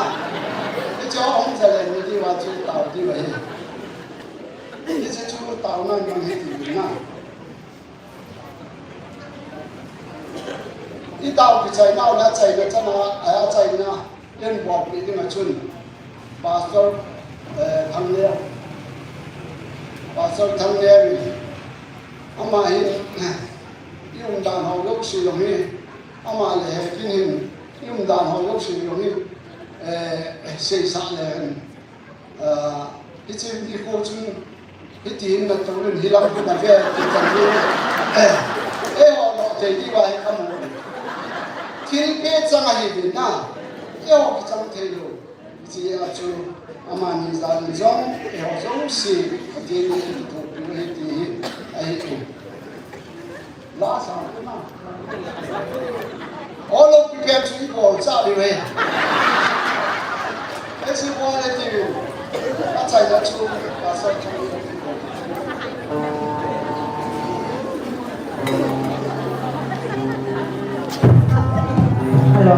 Hiche ahung jalen na diu a chu tao diu ahi. Hiche chu taona mang hi ti na. Itao kichai nau le achaina chana, a, achaina. Eibolpeh ding a chun, Pastor, eh, Thangneo, Pastor Thangneo in, ama hin, i umdan ho jouse jong hi, ama le Hepin hin, i umdan ho jouse jong hi, eh, seisah le hin, Ah, hiche nikho chun, hiti hin natou in hilang khu nave, ti chan hi. Eh, eiho lou thei diu ahi kamu. Thilpeh chang ahi ve na. Eiho kichang thei lou. Hiche a chu, amani jal in jong, eiho jouse, Pathen in eithopi u ahi ti hi, ahi. La sa na. Olo pi pen chu ibol cha diu ahi. Hiche bol le ti. Achaina chu, la sa chu. Hello.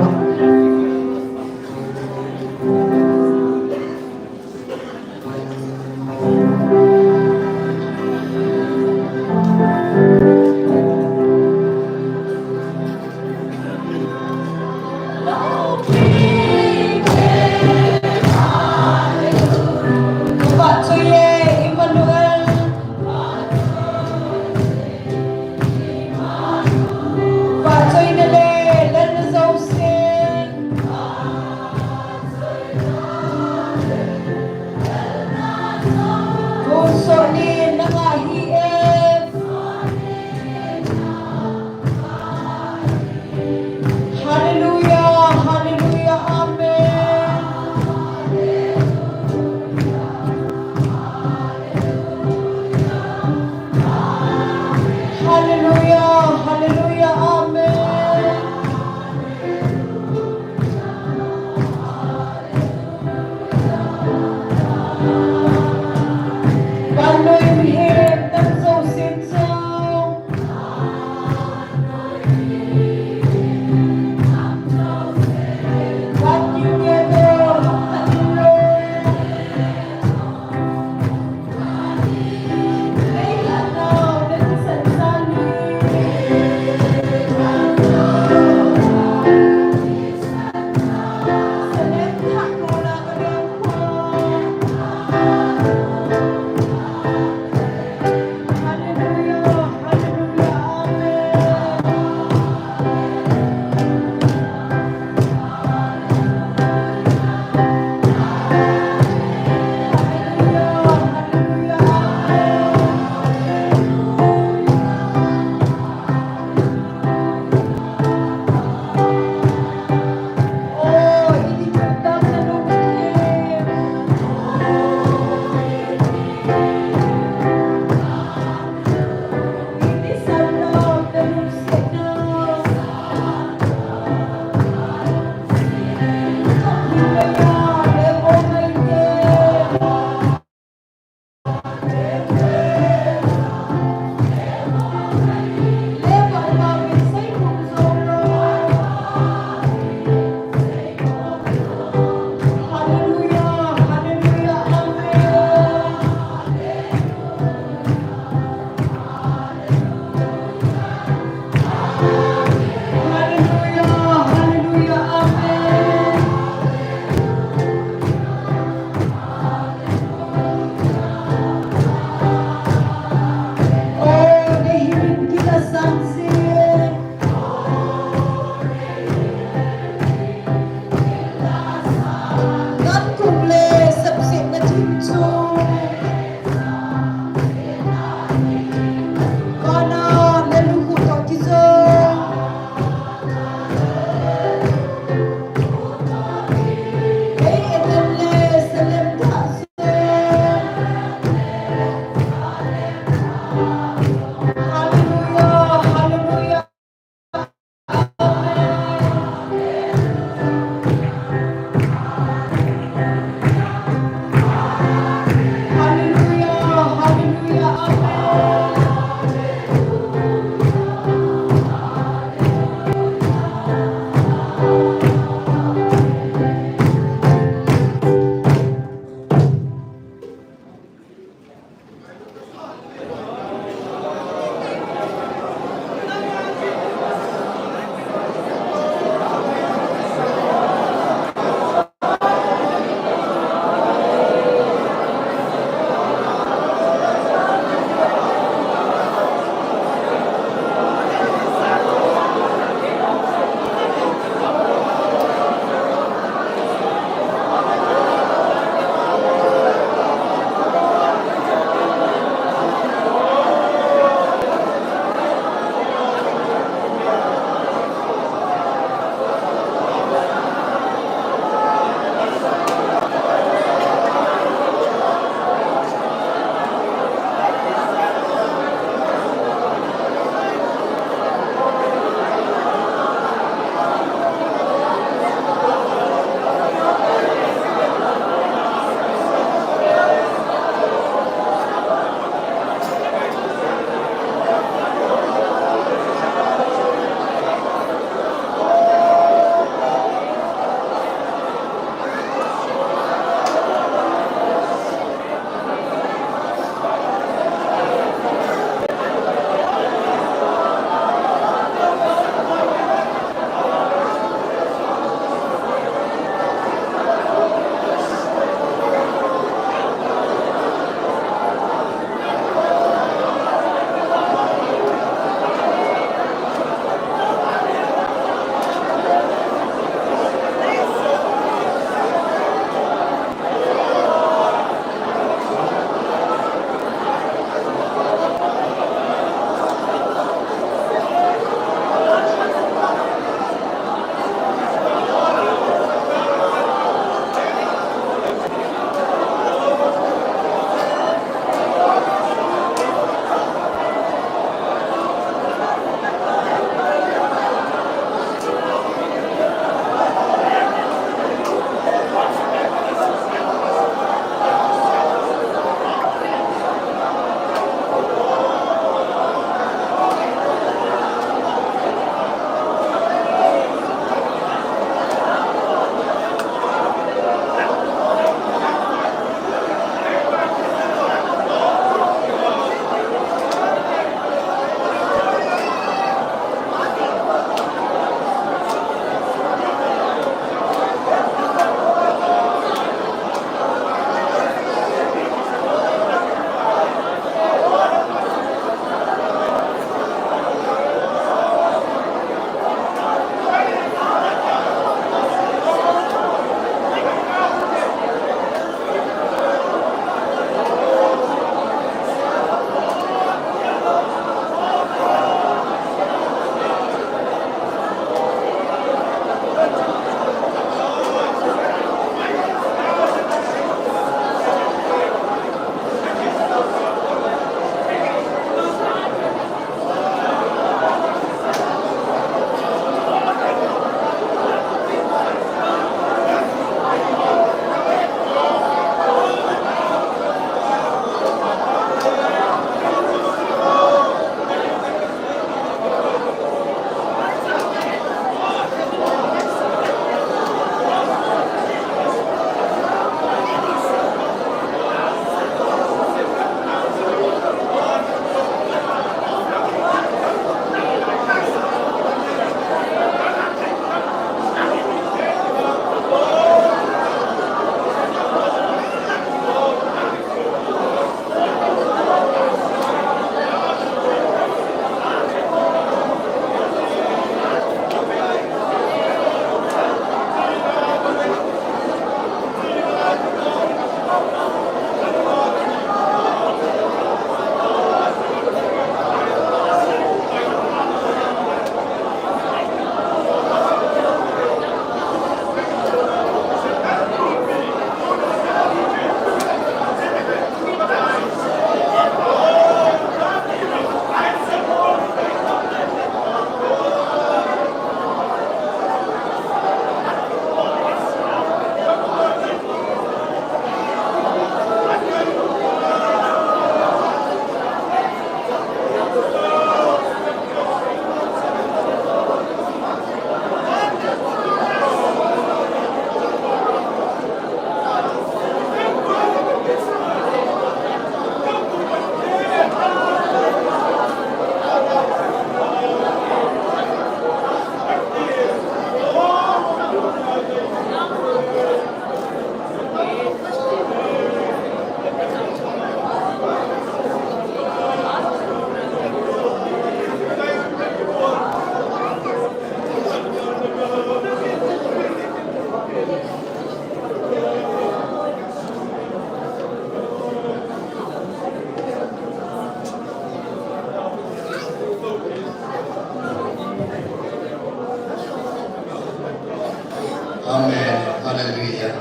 Amen. Hallelujah.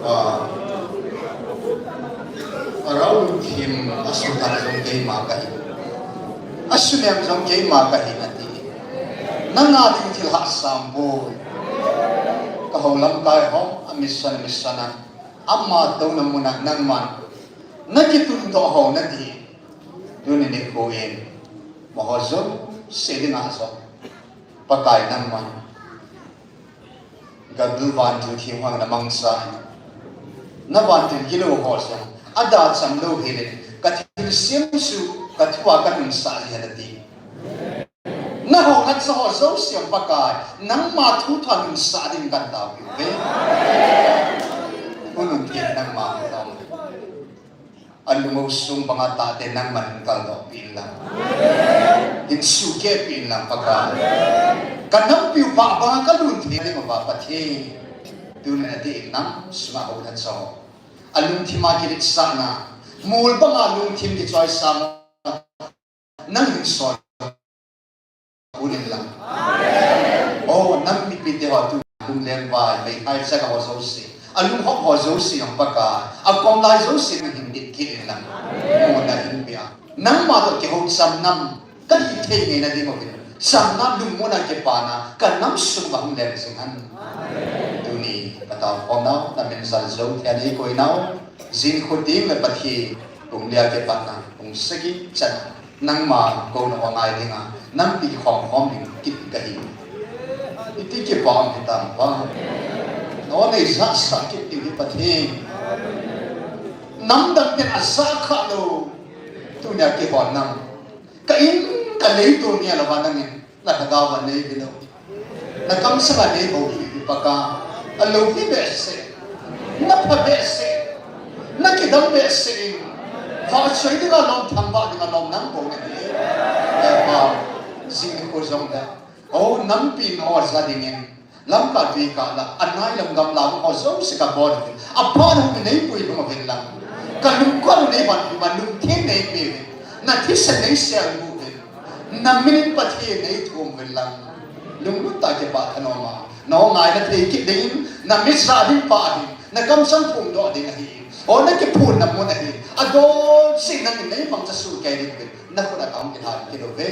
Ah. Arau lungthim a sutah jong keima kahi. A sunem jong keima kahi nati. Nanga ding thil hahsam bou. Ka hou lamkai ho, a mission, a mission a. Ama touna muna nangman. Na kitun doh ho nati. Tuni nikho in. Amaho jouse dinga jong. Pakai nangman. Ka vantil theng ho na mangcha. Na vantil gilou ho jong. Ada cham lou hile. Ka thilsem chu, ka thua ka nunsah ji hen ati. Na hou na cha ho jouse Pakai. Nangma thu thua nunsah ding kan tao piu ve. Hunun theng nangma thu thua. A lungmong sung banga tahte nangman hin kaldoh peh in lang. Hin sukeh peh in lang Pakai. Ka nampiu pah banga ka lungthim ding uva Pathen. Tuni a ding in nang sunga hou na cha. A lungthim a kiletsahna. Mol banga lungthim kichoisang. Nang hin sol. Unin lang. O, nam mipite ho tu lungleng vai, meithai chaga ho jouse. A lunghop ho jouse jong Pakai. A kom lai jouse nang hin dit kit in lang. Mo na hin pia. Nangma toh kihou cham nam. Ka hi thei ngeina ding uvin. Cham nam lungmonna kipana. Ka nam sung uva hung leng jing hen. Tuni, ka tao khom nau, na min jal jou thei a nei koi nau. Jing khu ding le Pathen. Kum lia kipatna. Kum sagi chan. Nangma kouna ho ngai dinga, nampi khom khom ding kit kahi. Iti kipah um hitam pa. Nangho nei jahsah kit ding hi Pathen. Namdang ten ajah kha lou. Tunia kihou nam. Ka in ka lei tunia louva nangin. Na lhagao va nei bilou. Na kamsang a nei bou hi Pakai. A lou hi behseh. Na pha behseh. Na kidang behseh in. Vahchoi dinga lom thangvah dinga lom nang bou nahi. E pa. Jing khu jong le. O nampi nangho ja dingin. Lamkah tuikah la. Anai lam gamla ho jouse ka bol uvin. Apha nahung nei pui lhung uvin lang. Ka lungkol nei van uvin lungthim nei pe uvin. Na thisan nei sel uvin. Na minin Pathen nei thum uvin lang. Lunglut tah kipah thanom a. Nangho ngaina thei kit dingin, na mitsa ding pa ahin, na kamsang phongdoh ding ahin. O na kiphonna mun ahin. Adolse nangin nei mangcha soh kei ding uvin. Na khut a kahung kilhan kit uve.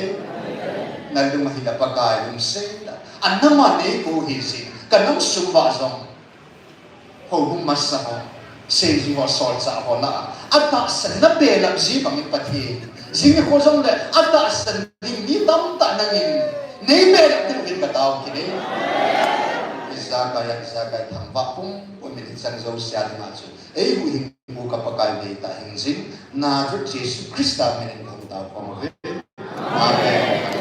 Na lung ahi la Pakai lungset tah. A nam a nei kou hi jin. Ka nam sung uva jong. Houbung masa ho, seiji ho, solchah ho lah a, atahsan na belap ji bangin Pathen. Jing nikho jong le, atahsan ding mi tamtah nangin, nei belap diu hin ka tao kit e. Ijakai a, ijakai thangvah pumpum in hichan jouse a dinga chu. Eihuhhingpu ka Pakai deitah hing jing, Nazareth Jesu Christa minin ka hung tao khom uve. Amen.